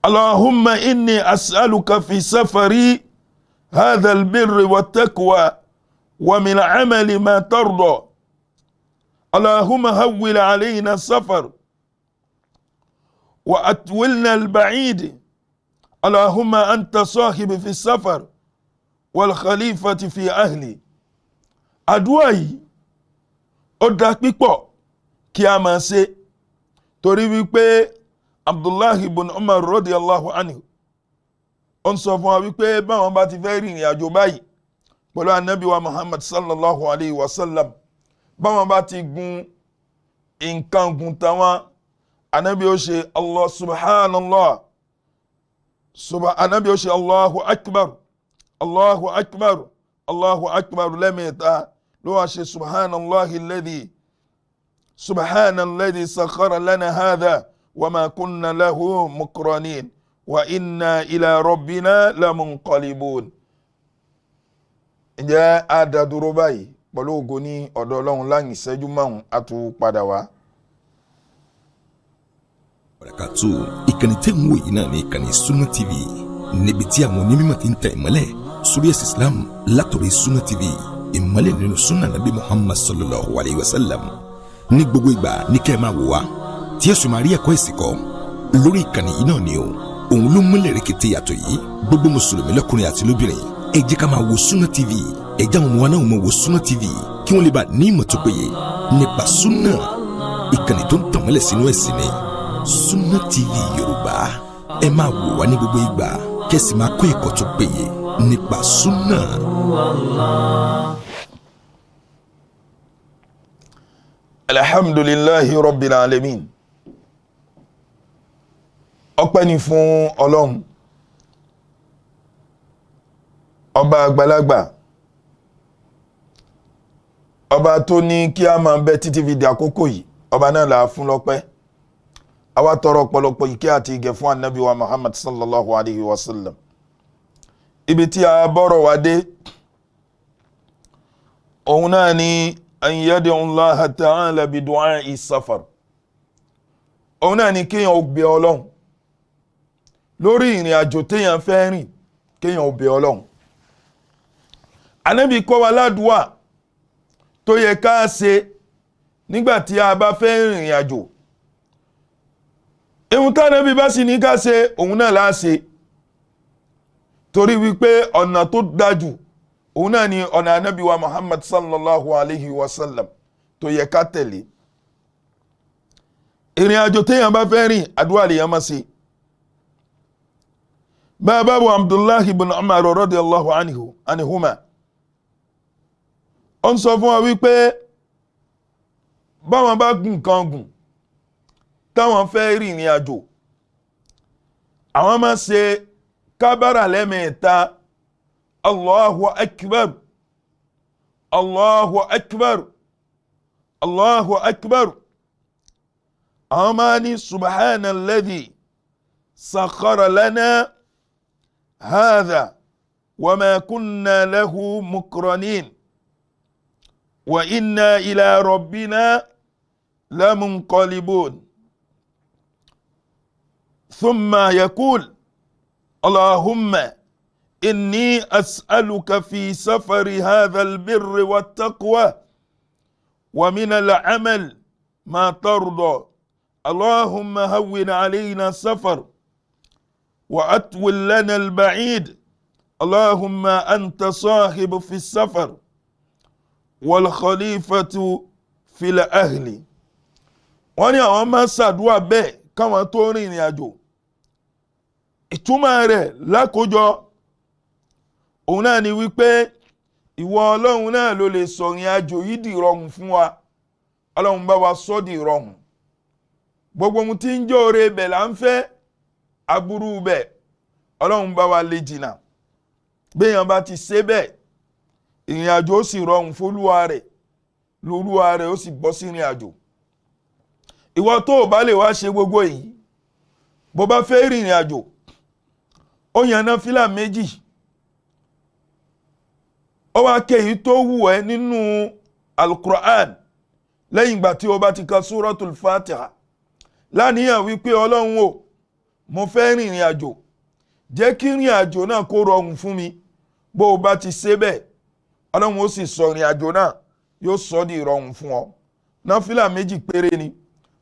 Allahumma inni as'aluka fi safari hadha albirri wattaqwa wa min amali ma tarda. Allahumma hawwil alayna safar wa atwilna alba'id. Allahumma anta sahibi fi safar wal khalifati fi ahli. Àdúrà yìí ó dá pípọ̀ kí a máa ṣe, torí wípé Abdullahi ibn Umar radiyallahu anhu ó ń sọ fún wa wípé báwọn bá ti fẹ́ rìnrìn àjò báyìí pẹ̀lú anabi wa Muhammad sallallahu alayhi wa sallam, báwọn bá ti gun nǹkan gun táwọn, anabi ó ṣe Allah subhanallah, anabi ó ṣe Allahu akbar, Allahu akbar, Allahu akbar lẹ́mẹ̀ẹ́ta, ló wá ṣe subhanallahi alladhi subhanalladhi sakhara lana hadha wa ma kunna lahu muqranin wa inna ila rabbina lamunqalibun. Ǹjẹ́ a dá dúró báyìí pẹ̀lú ògo ní ọ̀dọ̀ Ọlọ́run láyìn ìṣẹ́jú márùn-ún a tún padà wá. Barakatu, ìkànnì tẹ́ ń wò yìí náà ní ìkànnì Sunna TV, níbi tí àwọn onímọ̀ ti ń tẹ̀ ìmọ́lẹ̀ sórí ẹ̀sìn Islam látọ̀rọ̀ Sunna TV, ìmọ́lẹ̀ nínú sunna nabi Muhammad sallallahu alayhi wa sallam. Ní gbogbo ìgbà ní kẹ́ ẹ máa wò wá tí ẹ sì máa rí ẹ̀kọ́ ẹ̀sìn kọ́ lórí ìkànnì yìí náà ni o. Òun ló múlẹ̀ rẹ̀kẹ̀tẹ̀ yàtọ̀ yìí. Gbogbo mùsùlùmí lọ́kùnrin àti lóbìnrin, ẹ jẹ́ ká máa wo Sunna TV. Ẹ jẹ́ àwọn ọmọ wa náà máa wo Sunna TV kí wọ́n lè bá ní ìmọ̀ tó péye nípa sunna. Ìkànnì tó ń tàn mọ́lẹ̀ sínú ẹ̀sìn ni Sunna TV Yorùbá. Ẹ máa wò wá ní gbogbo ìgbà kẹ́sì máa kọ́ ẹ̀kọ́ tó péye nípa sunna. Alhamdulillahi rabbil alamin. Ọpẹ́ ni fún Ọlọ́run ọba àgbàlagbà, ọba tó ní kí a máa bẹ títí fi di àkókò yìí, ọba náà là á fún lọ́pẹ́. Àwa tọrọ ọ̀pọ̀lọpọ̀ ìkẹ́ àti ìgẹ̀ fún anabi wa Muhammad sallallahu alayhi wa sallam. Ibi tí a bọ́rọ̀ wá dé, òun náà ni an yad'u Allaha ta'ala bi du'a'i safar. Òun náà ni kéèyàn ó bẹ Ọlọ́run lórí ìrìn àjò téèyàn fẹ́ rìn, kéèyàn ó bẹ Ọlọ́run. Ànábì kọ́ wa ládùúà tó yẹ ká ṣe nígbà tí a bá fẹ́ rìnrìn àjò. Ihun tánàbí bá sì ní ká ṣe, òun náà la ṣe, torí wípé ọ̀nà tó dájú òun náà ni ọ̀nà Ànábì wa Muhammad sallallahu alayhi wa sallam tó yẹ ká tẹ̀lé. Ìrìn àjò téèyàn bá fẹ́ rìn, àdúrà lèèyàn máa ṣe. Bàbá bu Abdullahi ibn Umar radiyallahu anhuma, ó ń sọ fún wa wípé báwọn bá gùn kan gùn táwọn fẹ́ rìnrìn àjò, àwọn máa ṣe kábàrà lẹ́mẹ̀ẹ́ta, Allahu akbar, Allahu akbar, Allahu akbar. Àwọn máa ní subhanalladhi sakhara lana hadha wa ma kunna lahu muqranin wa inna ila rabbina lamunqalibun. Thumma yaqul Allahumma inni as'aluka fi safari hadha albirri wattaqwa wa min al'amal ma tarda. Allahumma hawwin alayna safar wa atwil lana al-ba'id. Allahumma anta sahibu fi safar wal khalifatu fil ahli. Wọ́n ní àwọn máa ṣàdúrà bẹ́ẹ̀ káwọn tó rìnrìn àjò. Ìtumọ̀ rẹ̀ lákòójọ òun náà ni wípé ìwọ Ọlọ́run náà ló lè sọ ìrìn àjò yìí di ìrọ̀rùn fún wa. Ọlọ́run bá wa sọ di ìrọ̀rùn. Gbogbo ohun tí ń jẹ́ oore bẹ̀ là ń fẹ́, aburú bẹ̀ Ọlọ́run bá wa lè jìnnà. Béèyàn bá ti ṣe bẹ́ẹ̀, ìrìn àjò ó sì rọrùn fólúwa rẹ̀, lolúwa rẹ̀ ó sì bọ́ sí ìrìn àjò. Ìwọ tó o bá lè wá ṣe gbogbo èyí, bó bá fẹ́ rìnrìn àjò, ó yan náfìlà méjì, ó wá ké èyí tó wù ẹ́ nínú Al-Qur'an lẹ́yìn ìgbà tí o bá ti ka Suratul Fatiha, láníyàn wípé Ọlọ́run o, mo fẹ́ rìnrìn àjò, jẹ́ kí rìn àjò náà kó rọrùn fún mi. Bó o bá ti ṣe bẹ́ẹ̀, Ọlọ́run ó sì sọ ìrìn àjò náà, yóò sọ di ìrọ̀rùn fún ọ. Náfìlà méjì péré ni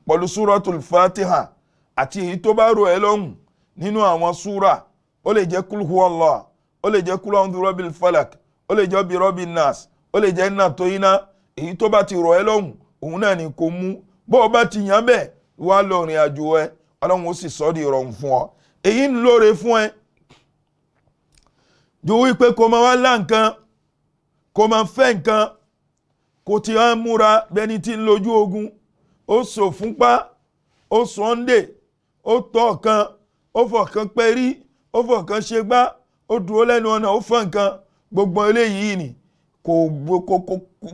pẹ̀lú Suratul Fatiha àti èyí tó bá rọ̀ ẹ́ lọ́rùn nínú àwọn súrà. Ó lè jẹ́ kul huwa Allah, ó lè jẹ́ kul a'udhu birabbil falak, ó lè jẹ́ birabbin nas, ó lè jẹ́ iná tó iná. Èyí tó bá ti rọ̀ ẹ́ lọ́rùn òun náà ni kò mú. Bó o bá ti yàn bẹ́ẹ̀, wá lọ rìn àjò ẹ, Ọlọ́run ó sì sọ di ìrọ̀rùn fún ọ. Èyí ń lóore fún ẹ ju wípé kó máa wá lá nǹkan, kó máa fẹ́ nǹkan, kó ti á múra bẹni tí ń lójú ogun. Ó sọ fúnpá, ó sọ́ndè, ó tọ́ kan, ó fọ̀kan pẹ́rí, ó fọ̀kan ṣe gbá, ó dúró lẹ́nu ọ̀nà, ó fọ́ nǹkan. Gbogbo eléyìí ni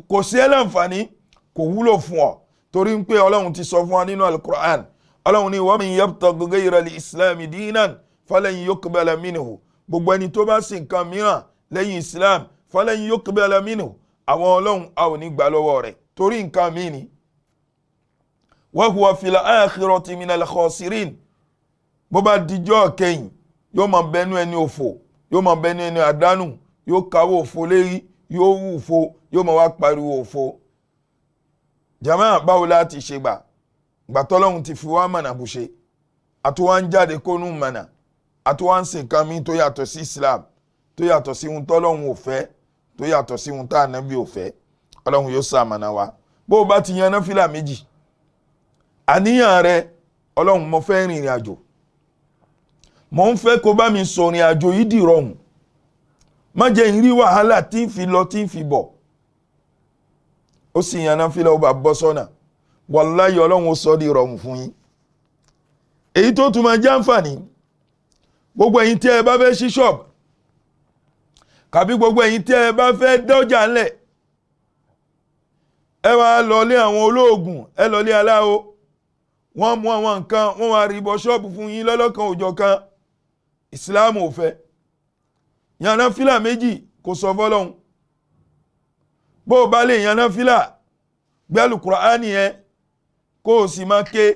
kò sí ẹ́ láǹfààní, kò wúlò fún ọ, torí pé Ọlọ́run ti sọ fún wa nínú Al-Qur'an. Ọlọ́run ní wa man yabtaghi ghayra al-islami dinan falan yuqbala minhu. Gbogbo ẹni tó bá sì nǹkan mìíràn lẹ́yìn Islam, falan yuqbala minhu, àwọn Ọlọ́run a ò ní gbà lọ́wọ́ rẹ̀, torí nǹkan míì ni. Wa huwa fil akhirati minal khasirin. Bó bá dijọ́ kẹ́yìn, yóò máa bẹnu ẹni òfò, yóò máa bẹnu ẹni àdánù, yóò káwọ́ òfò lérí, yóò wù òfò, yóò máa wá pariwo òfò. Jàmáà, báwo la ti ṣe gbà? Gbàtọ́lọ́hún ti fi wá mọ̀nà bùṣe, àtúwá ń jáde kónú mọ̀nà, àtúwá ń ṣe nǹkan míì tó yàtọ̀ sí Islam, tó yàtọ̀ sí ohun tọ́lọ́hún ò fẹ́, tó yàtọ̀ sí ohun tá ànábì ò fẹ́. Ọlọ́hun yóò ṣamọ̀nà wa. Bó o bá ti yan náfìlà méjì, àníyàn rẹ, Ọlọ́hun mo fẹ́ rìnrìn àjò, mo ń fẹ́ kó bá mi sọ rìn àjò yìí di rọrùn, má jẹ́ n rí wàhálà tí ń fi lọ tí ń fi bọ̀. Ó sì yan náfìlà, ó bá bọ́ sọ́nà, wàláyé Ọlọ́hun ó sọ di rọrùn fún yín. Èyí tó tún máa jẹ́ àǹfààní gbogbo ẹ̀yin tí ẹ bá fẹ́ ṣí ṣọ́ọ̀bù, kàbí gbogbo ẹ̀yin tí ẹ bá fẹ́ dọ́jà ńlẹ̀, ẹ wá lọlé àwọn olóògùn, ẹ lọlé aláwo, wọ́n mú àwọn nǹkan, wọ́n wá rí bọ ṣọ́ọ̀bù fún yín lọ́lọ́kan òjọ̀ kan. Ìsìláàmù ò fẹ́. Yan náfìlà méjì kó sọ fọ́lọ́hun. Bó o bá lè yan náfìlà, gbé Al-Qur'ani yẹn kó o sì máa ké,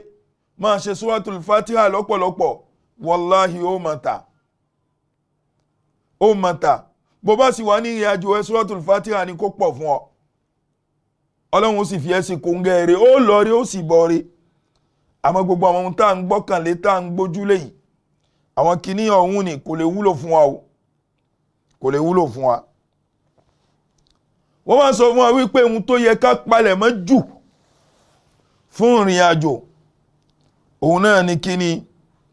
máa ṣe Suratul Fatiha lọ́pọ̀lọpọ̀, wàláhì ó máa tà, ó máa tà. Bó bá sì wà ní ìrìn àjò ẹ, Suratul Fatiha ni kó pọ̀ fún ọ. Ọlọ́run ó sì fi ẹ́ sí kóńgẹ́ rẹ̀, ó lọ rí, ó sì bọ̀ rí. Àmọ́ gbogbo àwọn ohun tá à ń gbọ́kànlé, tá à ń gbójúlé yìí, àwọn kinní ọ̀hún ni kò lè wúlò fún wa o, kò lè wúlò fún wa. Wọ́n máa sọ fún wa wípé ohun tó yẹ ká palẹ̀ mọ́ jù fún ìrìn àjò, òun náà ni kíni?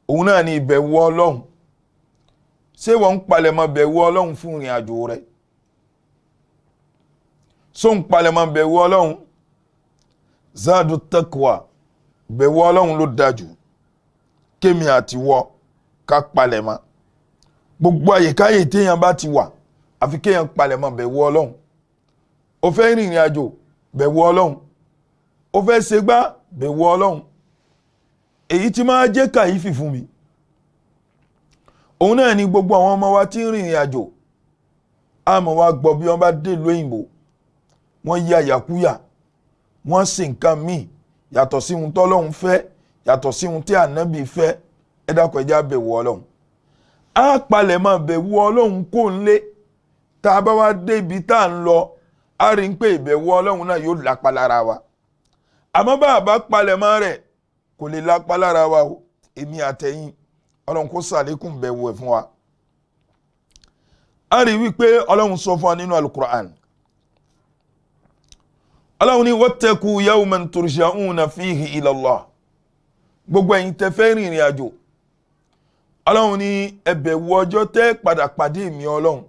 Òun náà ni ìbẹ̀wò Ọlọ́run. Ṣé wọ́n ń palẹ̀ mọ́ bẹ̀wò Ọlọ́run fún ìrìn àjò rẹ̀? Ṣó ń palẹ̀ mọ́ bẹ̀wò Ọlọ́run? Zadu taqwa, bẹ̀wò Ọlọ́run ló dájú kémi àti wọ́ ká palẹ̀ mọ́. Gbogbo àyíkáyè téèyàn bá ti wà, àfi kéèyàn palẹ̀ mọ́ bẹ̀wò Ọlọ́run. O fẹ́ rìnrìn àjò, bẹ̀wò Ọlọ́run. O fẹ́ ṣègbà, bẹ̀wò Ọlọ́run. Èyí tí máa jẹ́ kàyífì fún mi, òun náà ni gbogbo àwọn ọmọ wa tí ń rìnrìn àjò, àmọ́ wa gbọ́ bí wọ́n bá dé ìlú òyìnbó, wọ́n yí àyàkúyà, wọ́n sì nǹkan míì yàtọ̀ sí ohun tọ́lọ́hun fẹ́, yàtọ̀ sí ohun tí ànábì fẹ́. Ẹ dákun, ẹ jẹ́ á bẹ̀wò Ọlọ́run. Á palẹ̀ máa bẹ̀wò Ọlọ́run kó ń lé. Tá a bá wá dé ibi tá à ń lọ, á rí i pé ìbẹ̀wò Ọlọ́run náà yóò lápa lára wa. Àmọ́ bá a bá palẹ̀ mọ́ rẹ̀, kò lè lápa lára wa o. Èmi àtẹ̀yìn, Ọlọ́run kó sàlékún bẹ̀wò ẹ̀ fún wa. Á rí i wípé Ọlọ́run sọ fún wa nínú Al-Qur'an, Ọlọ́run ní wattaqu yawman turja'una fihi ila Allah. Gbogbo ẹ̀yin tẹ́ fẹ́ rìnrìn àjò, Ọlọ́run ní ẹ bẹ̀wò ọjọ́ tẹ́ padà pàdé mi Ọlọ́run.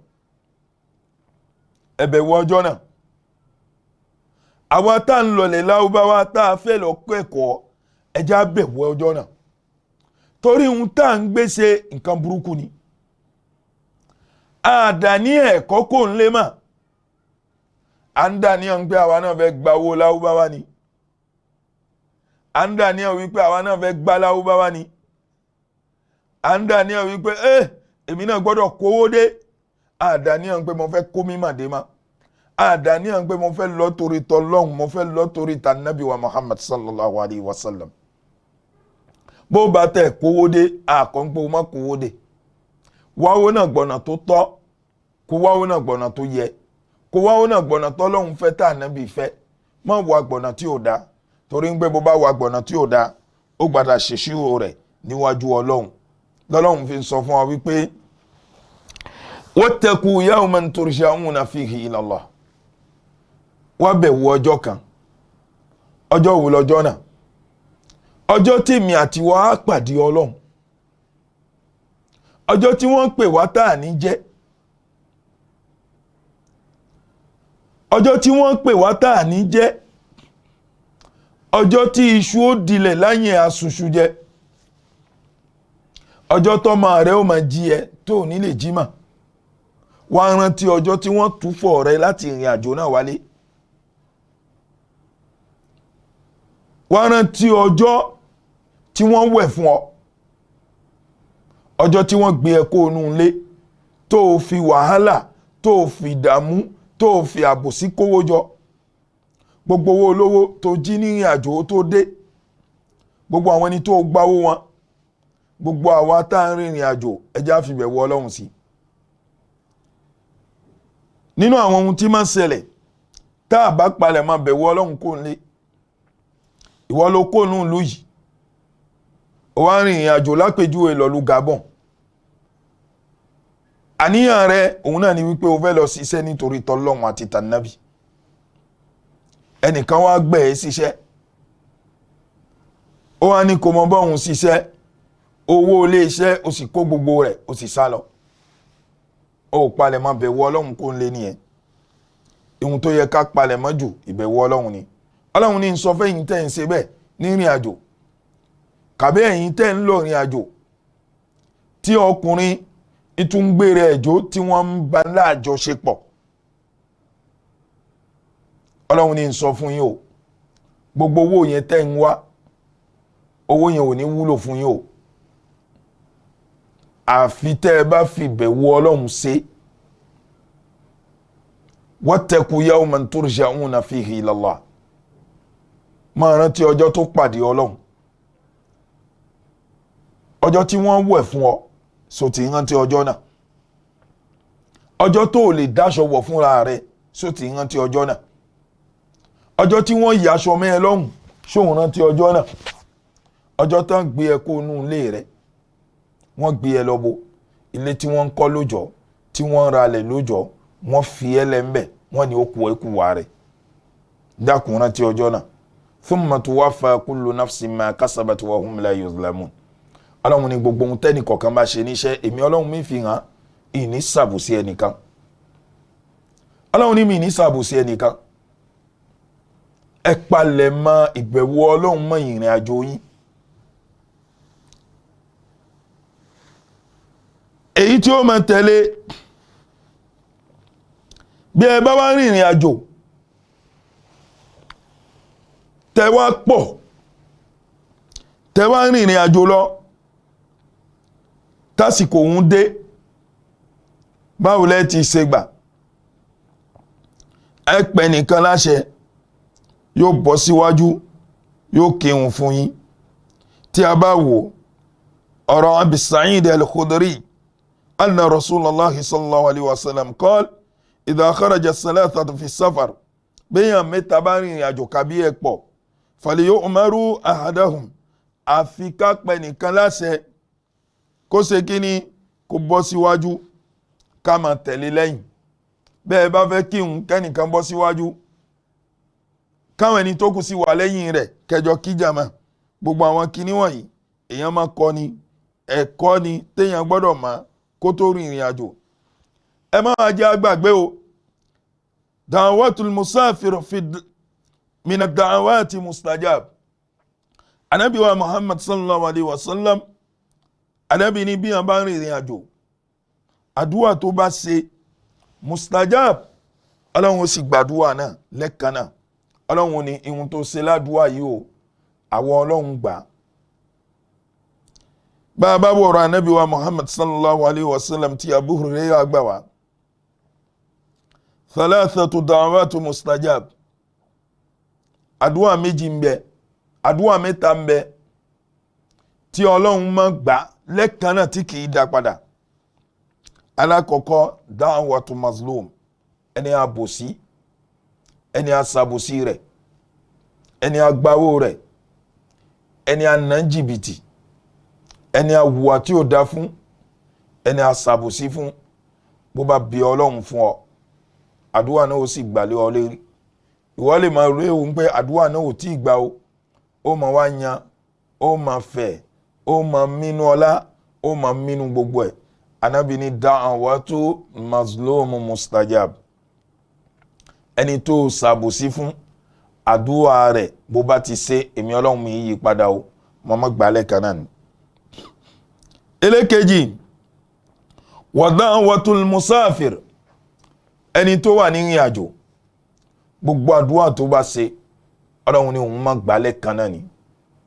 Ẹ bẹ̀wò ọjọ́ náà. Àwa tá à ń lọlẹ̀ láwùbáwá, tá a fẹ́ lọ kọ́ ẹ̀kọ́, ẹ jẹ́ á bẹ̀wò ọjọ́ náà, torí ohun tá à ń gbé ṣe nǹkan burúkú ni. Àdàní ẹ̀kọ́ kò ń lé mà à ń dàníyàn pé àwa náà fẹ́ gba owó láwùbáwá ni, à ń dàníyàn wípé àwa náà fẹ́ gbá láwùbáwá ni, à ń dàníyàn wípé èmi náà gbọ́dọ̀ kówó dé. Àdàníyàn pé mo fẹ́ kó mímà dé ma, àdàníyàn pé mo fẹ́ lọ torí tọlọ́hun, mo fẹ́ lọ torí tànàbí wa Muhammad sallallahu alayhi wa sallam. Bó bá tẹ̀ kówó dé, àkọ́ńpọ̀ má kówó dé, wáwó náà gbọ̀nà tó tọ́, kó wáwó náà gbọ̀nà tó yẹ, kó wáwó náà gbọ̀nà tọ́lọ́hun fẹ́ tá ànábì fẹ́. Má wà gbọ̀nà tí ò da, torí ń gbé bó bá wà gbọ̀nà tí ò da, ó gbàdá ṣèṣirò rẹ̀ níwájú Ọlọ́run. Lọ́lọ́run fi ń sọ fún wa wípé wattaqu yawman turja'una fihi ila Allah. Wá bẹ̀wò ọjọ́ kan. Ọjọ́ wo lọ́jọ́ náà? Ọjọ́ tèmi àti wa á pàdé Ọlọ́run, ọjọ́ tí wọ́n pè wá tá à ní jẹ́, ọjọ́ tí wọ́n pè wá tá à ní jẹ́, ọjọ́ tí iṣu ó dilẹ̀ láyìn aṣuṣu jẹ, ọjọ́ tọ́mọ rẹ ó máa jí ẹ tó ò ní lè jí mà. Wá rántí ọjọ́ tí wọ́n túfọ̀ rẹ láti ìrìn àjò náà wálé. Wá rántí ọjọ́ tí wọ́n wẹ̀ fún ọ, ọjọ́ tí wọ́n gbé ẹ kó inú ilé, tó o fi wàhálà, tó o fi ìdààmú, tó o fi àbòsí kówó jọ, gbogbo owó olówó tó jí nírìn àjò tó dé, gbogbo àwọn ẹni tó o gbáwó wọn, gbogbo àwa tá à ń rìnrìn àjò, ẹjẹ́ á fi bẹ̀wò Ọlọ́run sí. Nínú àwọn ohun tí máa ń ṣẹlẹ̀ tá a bá palẹ̀ máa bẹ̀wò Ọlọ́run kó ń lé, ìwọ ló kó nù ìlú yìí, ó wá rìnrìn àjò lápèjúwe lọ́lú Gabon. Àníyàn rẹ òun náà ni wípé o fẹ́ lọ ṣiṣẹ́ nítorí tọlọ́run àti tànàbì. Ẹnìkan wá gbẹ̀ ẹ́ ṣiṣẹ́, ó wá ní kò mọ bọ́hùn ṣiṣẹ́, owó ilé iṣẹ́ o sì kó gbogbo rẹ̀, o sì sá lọ. O ò palẹ̀ mọ́ bẹ̀wò Ọlọ́run kó ń lé nìyẹn. Ohun tó yẹ ká palẹ̀ mọ́ jù, ìbẹ̀wò Ọlọ́run ni. Ọlọ́run ní sọ fẹ́yìn tẹ́ ń ṣe bẹ́ẹ̀ nírìn àjò, kàbí ẹ̀yin tẹ́ ń lọ rìn àjò tí ọkùnrin ìtúngbèrè ẹ̀jọ́ tí wọ́n ń bá láàjọṣepọ̀. Ọlọ́run ní sọ fún yín o, gbogbo owó yẹn tẹ́ ń wá, owó yẹn ò ní wúlò fún yín o, àfi tẹ́ ẹ bá fi ìbẹ̀wò Ọlọ́run ṣe. Wattaqu yawman turja'una fihi ila Allah. Máa rántí ọjọ́ tó pàdé Ọlọ́run, ọjọ́ tí wọ́n wẹ̀ fún ọ, so ti rántí ọjọ́ náà. Ọjọ́ tó o lè dáṣọ wọ̀ fúnra rẹ, so ti rántí ọjọ́ náà. Ọjọ́ tí wọ́n yí aṣọ mẹ́ ẹ lọ́hùn, ṣóun rántí ọjọ́ náà. Ọjọ́ tán gbé ẹ kó inú ilé rẹ, wọ́n gbé ẹ lọ́bọ̀ ilé tí wọ́n ń kọ́ lójọ́, tí wọ́n ń ralẹ̀ lójọ́, wọ́n fi ẹ lẹ́ńbẹ̀, wọ́n ní ó kú ẹ kú wà rẹ̀. Dákun, rántí ọjọ́ náà. Thumma tuwaffa kullu nafsin ma kasabat wa hum la yuzlamun. Ọlọ́run ní gbogbo ohun tẹ́nì kọ̀ọ̀kan bá ṣe níṣẹ́, èmi Ọlọ́run mi fi hàn, ìní sàbòsí ẹnìkan. Ọlọ́run ní mi ní sàbòsí ẹnìkan. Ẹ palẹ̀ mọ́ ìbẹ̀wò Ọlọ́run mọ́ ìrìn àjò yín. Èyí tí ó máa tẹ̀lé, bí ẹ bá wá rìnrìn àjò tẹ wá pọ̀, tẹ wá rìnrìn àjò lọ, tásìkò òun dé, báwo lẹ ti ṣe gbà? Ẹ pẹ́ nìkan láṣẹ, yóò bọ́ síwájú, yóò kírun fún yín. Tí a bá wò ọ̀rọ̀ Abi Sa'id al-Khudri, anna Rasulallah sallallahu alayhi wa sallam qala idha kharaja thalathatu fi safar, bẹ́yàn mẹ́ta bá rìnrìn àjò kàbí ẹ̀ pọ̀, falyu'maru ahadahum, àfi ká pẹ́ nìkan láṣẹ kó ṣe kí ni, kó bọ́ síwájú, ká máa tẹ̀lé lẹ́yìn. Bẹ́ẹ̀ bá fẹ́ kírun, kẹ́nìkan bọ́ síwájú, káwọn ẹni tó kù sí wà lẹ́yìn rẹ̀, kẹjọ kíjàmá. Gbogbo àwọn kinní wọ̀nyí èèyàn máa kọ́ ni, ẹ̀kọ́ ni téèyàn gbọ́dọ̀ mọ̀ kó tó rin ìrìn àjò. Ẹ má wá jẹ́ àgbàgbé o, da'watul musafir fi mina da'wati mustajab. Anabi wa Muhammad sallallahu alayhi wa sallam, anabi ní bí wọn bá rin ìrìn àjò, àdúrà tó bá ṣe mustajab, Ọlọ́run ó sì gbàdúrà náà lẹ́ẹ̀kan náà. Ọlọ́run ní ihun tó ṣe ládùúà yìí o, àwọn Ọlọ́run gbà. Bá a bá wọ̀rọ̀ anabi wa Muhammad sallallahu alayhi wa sallam tí Abu Hurairah gbà wá, thalathatu da'awatu mustajab, àdúrà méjì ń bẹ, àdúrà mẹ́ta ń bẹ tí Ọlọ́run máa gbà lẹ́ẹ̀kan náà tí kìí dá padà. Alákọ̀ọ́kọ́, da'watu mazlum, ẹni àbòsí, ẹni àṣàbòsí rẹ̀, ẹni àgbáwò rẹ̀, ẹni àná jìbìtì, ẹni àwùwà tí ò dá fún, ẹni àṣàbòsí fún, bó bá bí Ọlọ́run fún ọ, àdúrà náà ó sì gbàlẹ́ ọ lérí. Ìwọ lè máa rí ewu pé àdúrà náà ò tí ì gbà o, ó máa wá yan, ó máa fẹ̀, ó máa mínú ọlá, ó máa mínú gbogbo ẹ̀. Ànábì ní da'watu mazlum mustajab, ẹni tó ṣàbòsí fún, àdúrà rẹ̀ bó bá ti ṣe, èmi Ọlọ́run mi yí padà o, mọ́mọ́ gbálẹ̀ kan náà ni. Ẹlẹ́kejì, wa da'watul musafir, ẹni tó wà ní ìrìn àjò, gbogbo àdúrà tó bá ṣe, Ọlọ́run ní òun má gbálẹ̀ kan náà ni,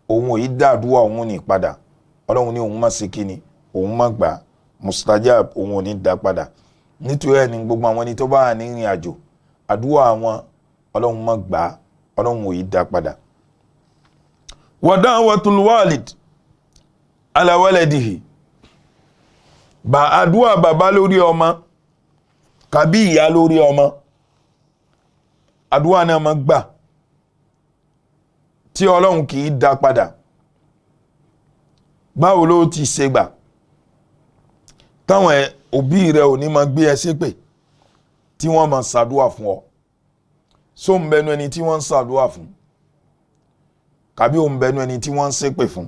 òun ò yí dá àdúrà òun ní padà. Ọlọ́run ní òun má ṣe kíni, òun má gbà mustajab, òun ò ní dá padà. Nítorí ẹni gbogbo àwọn ẹni tó bá wà ní ìrìn àjò, àdúrà wọn Ọlọ́run má gbà, Ọlọ́run ò yí dá padà. Wa da'watul walid ala waladihi, bá àdúrà bàbá lórí ọmọ kàbí ìyá lórí ọmọ, àdúrà náà máa gbà tí Ọlọ́run kì í dá padà. Báwo ló ti ṣe gbà táwọn òbí rẹ ò ní máa gbé ẹ ṣépè, tí wọ́n máa ṣàdúrà fún ọ? Só ń bẹnu ẹni tí wọ́n ń ṣàdúrà fún, kàbí ò ń bẹnu ẹni tí wọ́n ń ṣépè fún?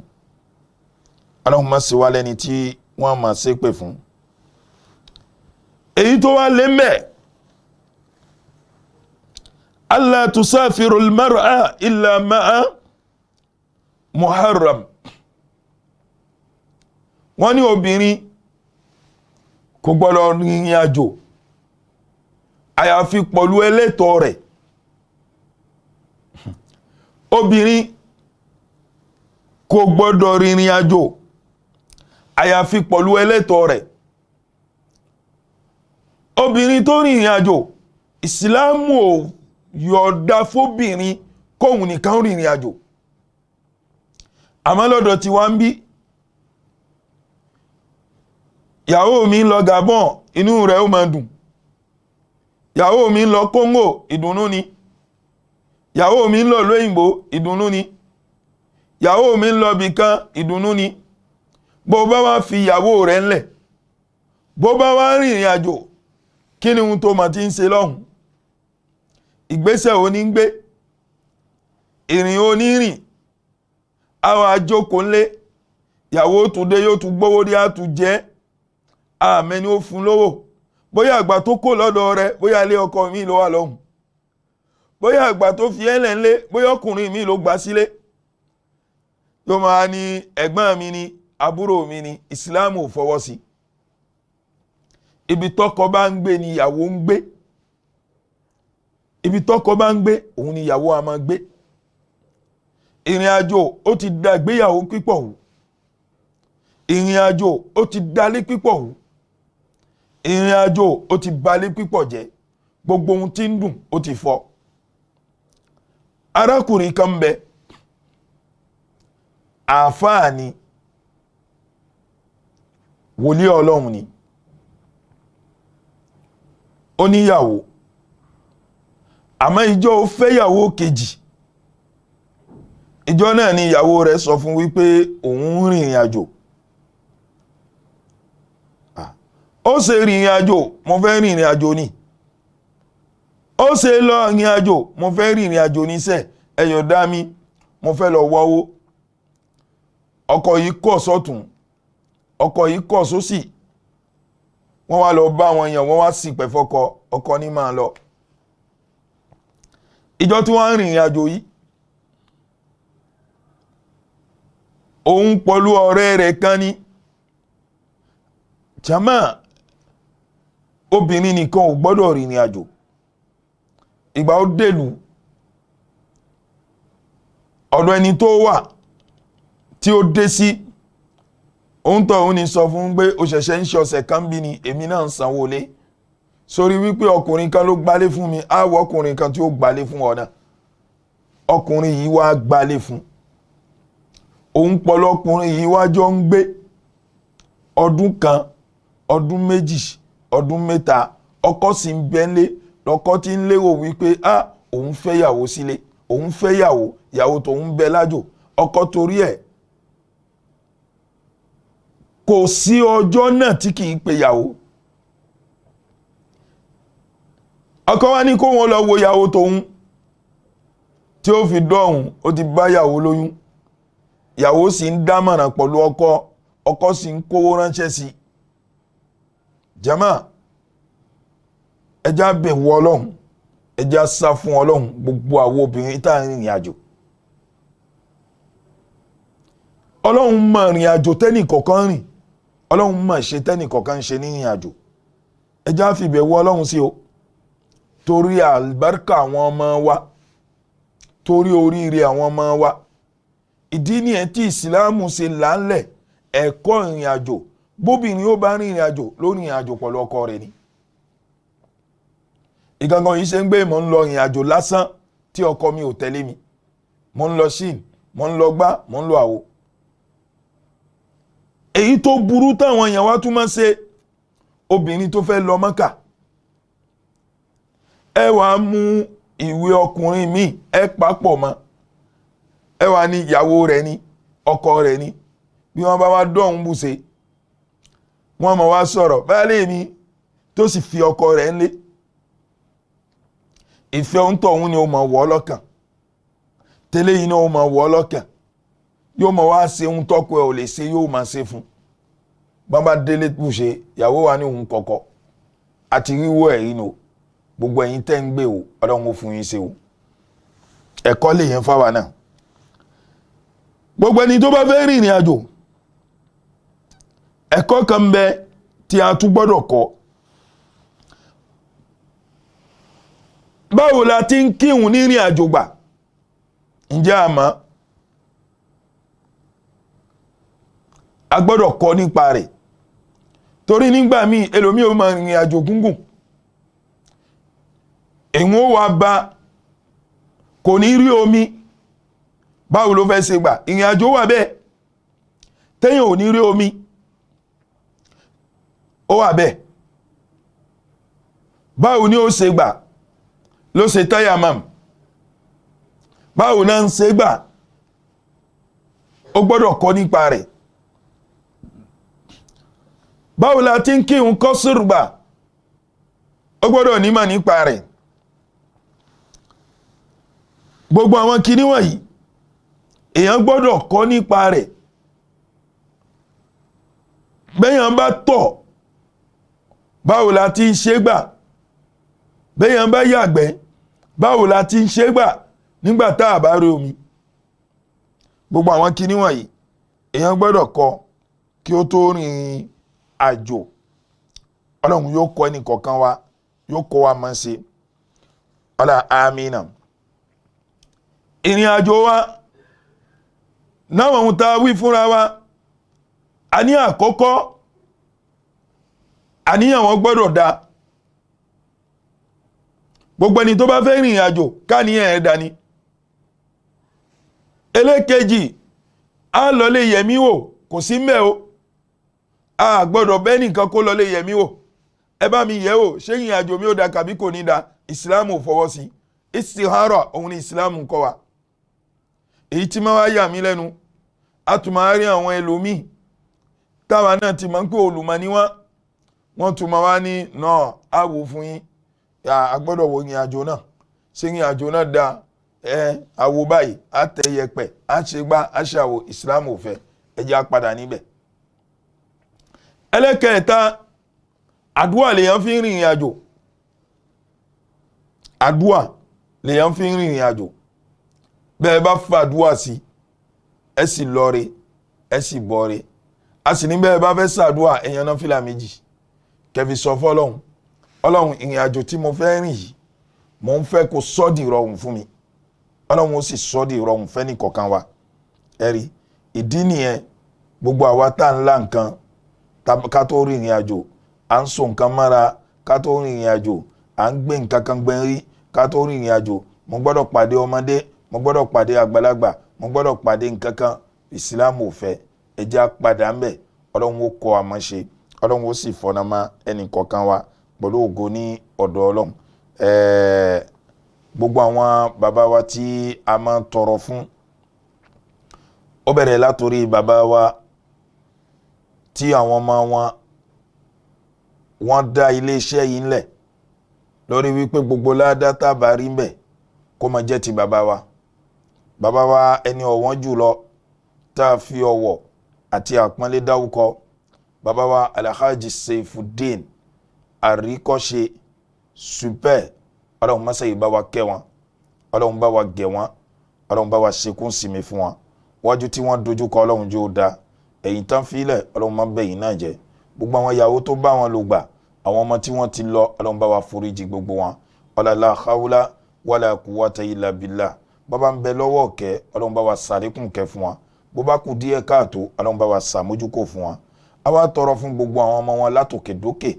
Ọlọ́run má ṣe wá lẹ́ni tí wọ́n máa ṣépè fún. Èyí tó wá lé mẹ́, alla tusafiru al-mar'a illa ma'a muharram. Wọ́n ní obìnrin kò gbọ́dọ̀ rìnrìn àjò àyàfi pẹ̀lú ẹlẹ́tọ̀ọ́ rẹ̀. Obìnrin kò gbọ́dọ̀ rìnrìn àjò àyàfi pẹ̀lú ẹlẹ́tọ̀ọ́ rẹ̀. Obìnrin tó rìnrìn àjò, Ìsìláàmù ò yọ̀ọ̀dá fóbìnrin kóhun nìkan rìnrìn àjò. Àmọ́ lọ́dọ̀ tí wá ń bí, ìyàwó mi ń lọ Gabon, inú rẹ̀ ó máa dùn. Ìyàwó mi ń lọ Congo, ìdùnnú ni. Ìyàwó mi ń lọ lóyìnbó, ìdùnnú ni. Ìyàwó mi ń lọ bìkan, ìdùnnú ni. Bó bá wá fi ìyàwó rẹ̀ ńlẹ̀, bó bá wá rìnrìn àjò, kí ni ohun tó mà ti ń ṣe lọ́hùn? Ìgbésẹ̀ òní ń gbé, ìrìn òní rìn, àwọn àjòkó ńlé, ìyàwó tún dé, yóò tún gbówó dé, á tún jẹ́ àmẹ́ni ó fún lówó. Bóyá àgbà tó kó lọ́dọ̀ rẹ̀, bóyá ilé ọkọ mi ló wà lọ́hùn, bóyá àgbà tó fi ẹlẹ̀ ńlé, bóyá ọkùnrin mi ló gbà sílé. Yóò máa ní ẹ̀gbọ́n mi ni, àbúrò mi ni. Ìsìláàmù ò fọwọ́ sí. Ibi tọ́kọ bá ń gbé ni ìyàwó ń gbé. Ibi tọ́kọ bá ń gbé, òun ni ìyàwó a máa gbé. Ìrìn àjò ó ti da ìgbéyàwó pípọ̀ wù. Ìrìn àjò ó ti dalé pípọ̀ wù. Ìrìn àjò ó ti balé pípọ̀ jẹ́. Gbogbo ohun tí ń dùn ó ti fọ́. Arákùnrin kan ń bẹ, àáfàá ni, wòlíì Ọlọ́run ni. Ó níyàwó, àmọ́ ìjọ ó fẹ́yàwó kejì. Ìjọ náà ni ìyàwó rẹ̀ sọ fún wípé òun ń rìnrìn àjò. Ó ṣe rìnrìn àjò, mo fẹ́ rìnrìn àjò ni. Ó ṣe lọ rìnrìn àjò, mo fẹ́ rìnrìn àjò níṣẹ́, ẹ yọ̀ǹda mi, mo fẹ́ lọ wọ́wọ́. Ọkọ yìí kọ̀ sọ́tún, ọkọ yìí kọ̀ sósì. Wọ́n wá lọ bá wọn yàn, wọ́n wá sì pẹ̀ fọkọ, ọkọ ní máa lọ. Ìjọ tí wọ́n ń rìnrìn àjò yìí, òun pẹ̀lú ọ̀rẹ́ rẹ̀ kan ní. Jàmá, obìnrin nìkan ò gbọ́dọ̀ rìnrìn àjò. Ìgbà ó dèlù, ọ̀dọ̀ ẹni tó wà tí ó dé sí, òun tọ̀ òun ní sọ fún un pé ó ṣẹ̀ṣẹ̀ ń ṣe ọ̀sẹ̀ kan bí ni, èmi náà ń sanwó lé. Sórí wípé ọkùnrin kan ló gbálé fún mi, á wọ ọkùnrin kan tí ó gbálé fún ọ náà. Ọkùnrin yìí wá gbálé fún. Òun pọ̀lọ́ ọkùnrin yìí wá jọ ń gbé ọdún kan, ọdún méjì, ọdún mẹ́ta. Ọkọ sì ń bẹ́ńlé, lọ́kọ tí ń lérò wípé á òun fẹ́ yàwó sílé, òun fẹ́ yàwó, ìyàwó tòun bẹ lájò. Ọkọ torí ẹ̀ kò sí ọjọ́ náà tí kì í pe ìyàwó. Ọkọ wa ní kó wọn lọ wo ìyàwó tòun, tí ó fi dọ́hùn ó ti bá ìyàwó lóyún. Ìyàwó sì ń dámọ̀ràn pẹ̀lú ọkọ, ọkọ sì ń kówó ránṣẹ́ sí i. Jàmá, ẹja bẹ̀wò Ọlọ́run, ẹja sá fún Ọlọ́run gbogbo àwọn obìnrin tá à ń rìnrìn àjò. Ọlọ́run mọ ìrìn àjò tẹ́nì kọ̀ọ̀kan rìn, Ọlọ́run mọ̀ ṣe tẹ́nì kọ̀ọ̀kan ṣe ní ìrìn àjò. Ẹja fìbẹ̀wò Ọlọ́run sí o, torí àlùbáríkà àwọn ọmọ wa, torí oríire àwọn ọmọ wa. Ìdí nìyẹn tí ìsìláàmù ṣe làálẹ̀ ẹ̀kọ́ ìrìn àjò. Bóbìnrin ó bá rìnrìn àjò, ló rìnrìn àjò pẹ̀lú ọkọ rẹ̀ ni. Ìgangan yìí ṣe ń gbé, mò ń lọ ìrìn àjò lásán tí ọkọ mi ò tẹ̀lé mi. Mò ń lọ ṣíìn, mò ń lọ gbá, mò ń lọ àwo. Èyí tó burú táwọn èèyàn wá tún máa ṣe, obìnrin tó fẹ́ lọ Mọ́kà, ẹ wàá mú ìwé ọkùnrin míì, ẹ papọ̀ mọ́, ẹ wàá ní ìyàwó rẹ̀ ni, ọkọ rẹ̀ ni. Bí wọ́n bá wá dọ̀hún bùṣe, wọ́n mọ̀ wá sọ̀rọ̀ baálé mi, tó sì fi ọkọ rẹ̀ ńlé. Ìfẹ́ òǹtọ̀ òun ni ó mọ̀ wọ́ lọ́kàn, tẹ́lẹ̀ yìí náà ó mọ̀ wọ́ lọ́kàn, yóò mọ̀ wá ṣe ohun tọ́kọ ẹ̀ ò lè ṣe, yóò máa ṣe fún. Bàbá délé bùṣe, ìyàwó wa ní òun kọ̀kọ̀ àti ríwó ẹ̀rí nù. Gbogbo ẹ̀yin tẹ́ ń gbé o, Ọlọ́run ó fún yín ṣe o. Ẹ̀kọ́ lè yẹn fáwa náà. Gbogbo ẹni tó bá fẹ́ rìnrìn àjò, ẹ̀kọ́ kan ń bẹ tí a tún gbọ́dọ̀ kọ́. Báwo la ti ń kírun ní ìrìn àjò gbà? Ǹjẹ́ a mọ̀? A gbọ́dọ̀ kọ́ nípa rẹ̀. Torí nígbà míì ẹlòmíì ó máa rìnrìn àjò gúngùn. Èèwọ̀n wà bá kò ní rí omi, báwo ló fẹ́ ṣe gbà? Ìrìn àjò wà bẹ́ẹ̀ téèyàn ò ní rí omi, ó wà bẹ́ẹ̀. Báwo ni ó ṣe gbà? Ló ṣe tayamam. Báwo náà ń ṣe gbà? Ó gbọ́dọ̀ kọ́ nípa rẹ̀. Báwo la ti ń kírun kọ́sùrù gbà? Ó gbọ́dọ̀ nímọ̀ nípa rẹ̀. Gbogbo àwọn kinní wọ̀nyí èèyàn gbọ́dọ̀ kọ́ nípa rẹ̀. Bẹ́yàn bá tọ̀, báwo la ti ń ṣe gbà? Bẹ́yàn bá yàgbẹ́, báwo la ti ń ṣe gbà nígbà tá a bá rí omi? Gbogbo àwọn kinní wọ̀nyí èèyàn gbọ́dọ̀ kọ́ kí ó tó rìn àjò. Ọlọ́run yóò kọ́ ẹnì kọ̀ọ̀kan wa, yóò kọ́ wa máa ṣe. Ọlá amínà. Ìrìn àjò wa náwọn ohun tá a wí fúnra wa, a ní àkọ́kọ́, àníyàn wọn gbọ́dọ̀ da. Gbogbo ẹni tó bá fẹ́ rìnrìn àjò, káníyàn ẹ̀ dání. Ẹlẹ́kejì, a lọ lè yẹ̀mí wò, kò sí mbẹ́ o. A gbọ́dọ̀ bẹ́ẹ̀ nìkan kó lọ lè yẹ̀mí wò. Ẹ bá mi yẹ̀ wò, ṣé ìrìn àjò mi ò da kàbí kò ní da? Ìsìlámù ò fọwọ́ sí. Istihara òun ni ìsìlámù ń kọ́ wa. Èyí tí máa wá yà mí lẹ́nu, a tún máa rí àwọn ẹlòmíì táwa náà ti máa ń pè olùmọ̀ ní wọ́n, wọ́n tún máa wá ní náà á wò fún yín, a gbọ́dọ̀ wo ìrìn àjò náà, ṣé ìrìn àjò náà da? Ẹ àwo báyìí, á tẹ yẹpẹ̀, á ṣe gbá, á ṣàwò. Ìsìlámù ò fẹ́. Ẹ jẹ́ á padà níbẹ̀. Ẹlẹ́kẹ̀ẹ́ta, àdúà lèèyàn fi ń rìnrìn àjò. Àdúà lèèyàn fi ń rìnrìn àjò. Bẹ́ẹ̀ bá fàdúà sí, ẹ sì lọ́re, ẹ sì bọ́re. A sì ní bẹ́ẹ̀ bá fẹ́ sàdúà, èèyàn náà fìlà méjì kẹfì sọ fọlọ́hún, ọlọ́hun, ìrìn àjò tí mo fẹ́ rìn yìí, mò ń fẹ́ kó sọ́ di ìrọ̀rùn fún mi. Ọlọ́hun ó sì sọ́ di ìrọ̀rùn fẹ́ nìkọ̀ọ̀kan wa. Ẹ rí ìdí nìyẹn, gbogbo àwa tá ń la nǹkan ká tó rìn ìrìn àjò, à ń so nǹkan mọ́ra ká tó rìn ìrìn àjò, à ń gbé nǹkan kan gbẹ́n rí ká tó rìn ìrìn àjò. Mo gbọ́dọ̀ pàdé ọmọdé, mo gbọ́dọ̀ pàdé àgbàlagbà, mo gbọ́dọ̀ pàdé nǹkan kan. Ìsìlámù ò fẹ́. Ẹ jẹ́ á padà ń bẹ̀. Ọlọ́run ó kọ́ àmọ́ ṣe, ọlọ́run ó sì fọ̀nà mọ́ ẹnì kọ̀ọ̀kan wa pẹ̀lú ògo ní ọ̀dọ̀ ọlọ́run. Gbogbo àwọn bàbá wa tí a máa ń tọrọ fún, ó bẹ̀rẹ̀ látòrí bàbá wa tí àwọn ọmọ wọn wọ́n dá iléeṣẹ́ yìí ńlẹ̀ lórí wípé gbogbo ládá tá a bá rí ńbẹ̀ kó máa jẹ́ ti bàbá wa. Bàbá wa ẹni ọ̀wọ́n jùlọ tá a fi ọ̀wọ̀ àti àpọ́nlé dáwúkọ, bàbá wa Alhaji Seifuddin Àríkọ́ṣe super. Ọlọ́run mọ́sá yìí bá wa kẹ́ wọn, ọlọ́run bá wa gẹ̀ wọn, ọlọ́run bá wa ṣekún sinmi fún wọn. Wájú tí wọ́n dojúkọ, ọlọ́run jẹ́ ó da. Ẹ̀yìn tán fílẹ̀, ọlọ́run má bẹ̀yìn náà jẹ́. Gbogbo àwọn ìyàwó tó bá wọn lò gbà, àwọn ọmọ tí wọ́n ti lọ, ọlọ́run bá wa foríjì gbogbo wọn. Ọ̀làlá haúlá wàlà quwwata illa billah. Bàbá ń bẹ lọ́wọ́ ọ̀kẹ́, ọlọ́run bá wa sàlékún kẹ́ fún wọn. Bó bá kù díẹ̀ káàtó, ọlọ́run bá wa sàmójúkò fún wọn. A wá tọrọ fún gbogbo àwọn ọmọ wọn látòkè dókè.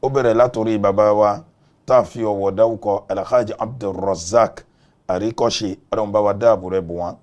Ó bẹ̀rẹ̀ látòrí bàbá wa tá a fi ọ̀wọ̀ dáwùkọ, Alhaji Abdulrazak Àríkọ́ṣe. Ọlọ́run bá wa dáàbò rẹ̀ bò wọ́n,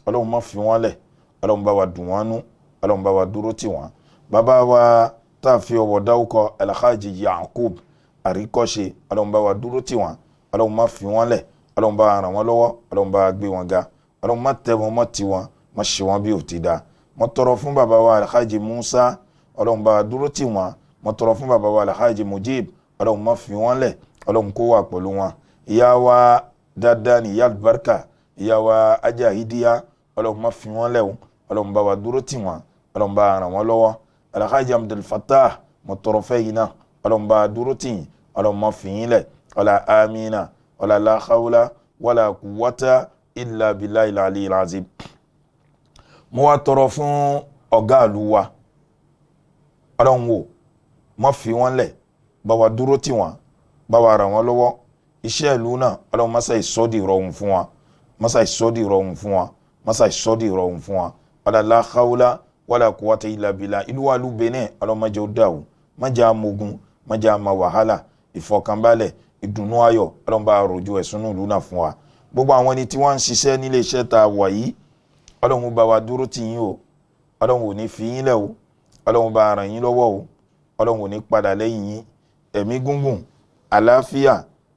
ọlọ́run má fi wọ́n lẹ̀, ọlọ́run bá wa dùn wọ́n nú, ọlọ́run bá wa dúró tì wọ́n. Bàbá wa tá a fi ọ̀wọ̀ dáwùkọ, Alhaji Yakub Àríkọ́ṣe, ọlọ́run bá wa dúró tì wọ́n, ọlọ́run má fi wọ́n lẹ̀, ọlọ́run bá ràn wọ́n lọ́wọ́, ọlọ́run bá gbé wọn ga, ọlọ́run má tẹ́ wọn, má tì wọ́n, má ṣe wọ́n bí ò ti da. Mo tọrọ fún bàbá wa Alhaji Musa, ọlọ́run bá wa dúró tì wọ́n. Mo tọrọ fún bàbá wa Alhaji Mujib, ọlọ́run má fi wọ́n lẹ̀, ọlọ́run kó wà pẹ̀lú wọn. Ìyá wa dáadáa ní ìyá àlùbáríkà, ìyá wa ajá ìdíyà, ọlọ́run má fi wọ́n lẹ̀ o, ọlọ́run bá wa dúró tì wọ́n, ọlọ́run bá ràn wọ́n lọ́wọ́. Alhaji Abdul Fattah, mo tọrọ fẹ́ yìí náà, ọlọ́run bá dúró tì yín, ọlọ́run má fi yín lẹ̀. Ọlá amina, ọlá la hawla wala quwwata illa billahi al-aliyyil azim. Mo wá tọrọ fún ọ̀gá ìlú wa, ọlọ́run wò má fi wọ́n lẹ̀, bá wa dúró tì wọ́n, bá wa ràn wọ́n lọ́wọ́. Iṣẹ́ ìlú náà, ọlọ́run masa ìsọ́dì ìrọ̀rùn fún wa, masa ìsọ́dì ìrọ̀rùn fún wa, masa ìsọ́dì ìrọ̀rùn fún wa. Ọlá la hawla wala quwwata illa billah. Ìlú wa ìlú Benin, ọlọ́run má jẹ́ ó dàrú, má jẹ́ àmógun, má jẹ́ àmà wàhálà. Ìfọ̀kànbalẹ̀, Ìdùnnú ayọ̀, Ọlọ́run bá rọ̀jò ẹ̀ sínú ìlú náà fún wa. Gbogbo àwọn ẹni tí wọ́n ń ṣiṣẹ́ nílé iṣẹ́ tá a wà yìí, Ọlọ́run bá wa dúró tì yín o. Ọlọ́run ò ní fi yín lẹ̀ o. Ọlọ́run bá ràn yín lọ́wọ́ o. Ọlọ́run ò ní padà lẹ́yìn yín. Ẹ̀mí gúngùn, àlàáfíà,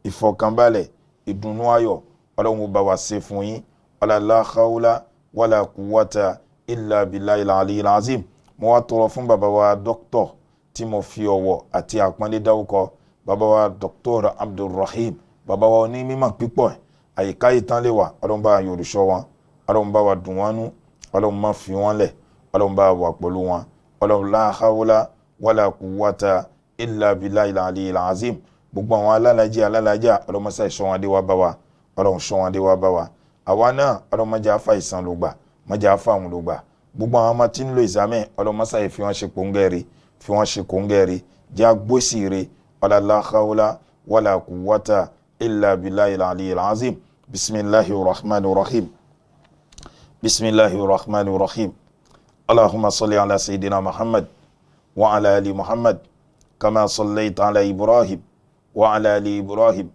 ìfọ̀kànbalẹ̀, ìdùnnú ayọ̀, Ọlọ́run bá wa ṣe fún yín. La hawla wala quwwata illa billahil aliyyil azim. Mo wá tọrọ fún bàbá wa dókítọ̀ tí mo fi ọ̀wọ̀ àti àpọ́nlé dáwọ́kọ, bàbá wa Dr. Abdulrahim, bàbá wa onímọ̀ pípọ̀, àyíká ìtàn lè wà. Ọlọ́run bá yorùsọ wọn, Ọlọ́run bá wa dùn wọn nú, Ọlọ́run má fi wọn lẹ̀, Ọlọ́run bá wà pẹ̀lú wọn. Ọlọ́run la hawla wala quwwata illa billahil aliyyil azim. Gbogbo àwọn alálàájì alálàájà, Ọlọ́run mọ́sá ìṣọ́ wọn dé wá bá wa. Ọlọ́run ṣọ́ wọn dé wá bá wa. Àwa náà, Ọlọ́run má jẹ́ àfa ìsàn ló gbà, má jẹ́ àfa àwọn ló gbà. Gbogbo àwọn ọmọ tí ń lo ìsàmẹ́, Ọlọ́run mọ́sá yìí fi wọ́n ṣe kóńgẹ́rì, fi wọ́n ṣe kóńgẹ́rì, jẹ́ agbósìire. La hawla wala quwwata illa billahil aliyyil azim. Bismillahir rahmanir rahim. Bismillahir rahmanir rahim. Allahumma salli ala sayyidina Muhammad wa ala ali Muhammad kama sallaita ala Ibrahim wa ala ali Ibrahim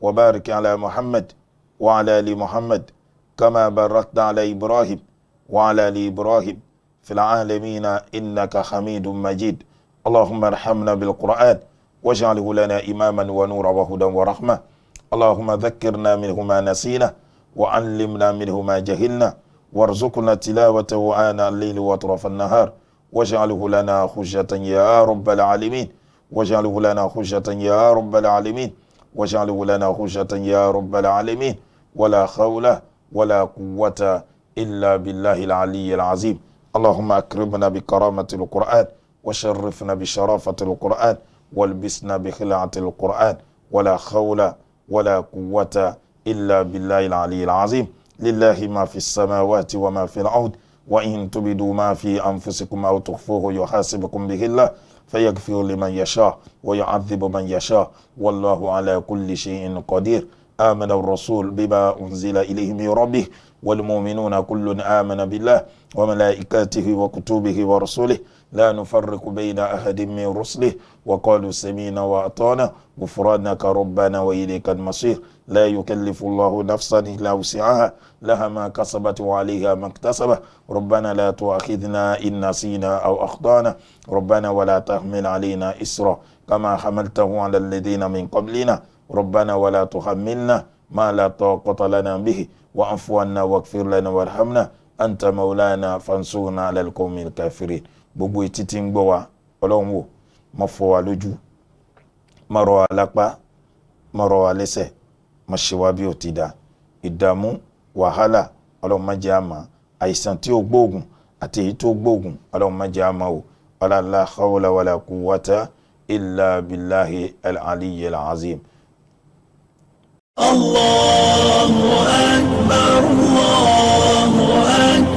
wa barik ala Muhammad wa ala ali Muhammad kama barakta ala Ibrahim wa ala ali Ibrahim fil alamina innaka hamidun majid. Allahumma arhamna bil Qur'an واجعله لنا إماما ونورا وهدى ورحمة. اللهم ذكرنا منه ما نسينا وعلمنا منه ما جهلنا وارزقنا تلاوته آناء الليل وأطراف النهار واجعله لنا حجة يا رب العالمين. واجعله لنا حجة يا رب العالمين. واجعله لنا حجة يا رب العالمين. ولا حول ولا قوة إلا بالله العلي العظيم. اللهم أكرمنا بكرامة القرآن وشرفنا بشرافة القرآن والبسنا بخلعة القرآن. ولا حول ولا قوة إلا بالله العلي العظيم. لله ما في السماوات وما في الأرض وإن تبدوا ما في أنفسكم أو تخفوه يحاسبكم به الله فيغفر لمن يشاء ويعذب من يشاء والله على كل شيء قدير. آمن الرسول بما أنزل إليه من ربه والمؤمنون كل آمن بالله وملائكته وكتبه ورسله لا نفرق بين أحد من رسله وقالوا سمينا وأطعنا غفرانك ربنا وإليك المصير. لا يكلف الله نفسا إلا وسعها لها ما كسبت وعليها ما اكتسبت. ربنا لا تؤاخذنا إن نسينا أو أخطأنا. ربنا ولا تحمل علينا إصرا كما حملته على الذين من قبلنا. ربنا ولا تحملنا ما لا طاقة لنا به واعف عنا واغفر لنا وارحمنا أنت مولانا فانصرنا على القوم الكافرين. Gbogbo etí tí ń gbọ́ wa, Ọlọ́run wò, má fọ́ wa lójú, má rọ wa lápá, má rọ wa lẹ́sẹ̀, má ṣe wá bí ó ti dá. Ìdààmú, wàhálà, Ọlọ́run má jẹ́ á mọ̀. Àìsàn tí ó gbóògùn àti èyí tó gbóògùn, Ọlọ́run má jẹ́ á mọ̀ o. La hawla wala quwwata illa billahi al-aliyyil azim. Allahu akbar, Allahu akbar.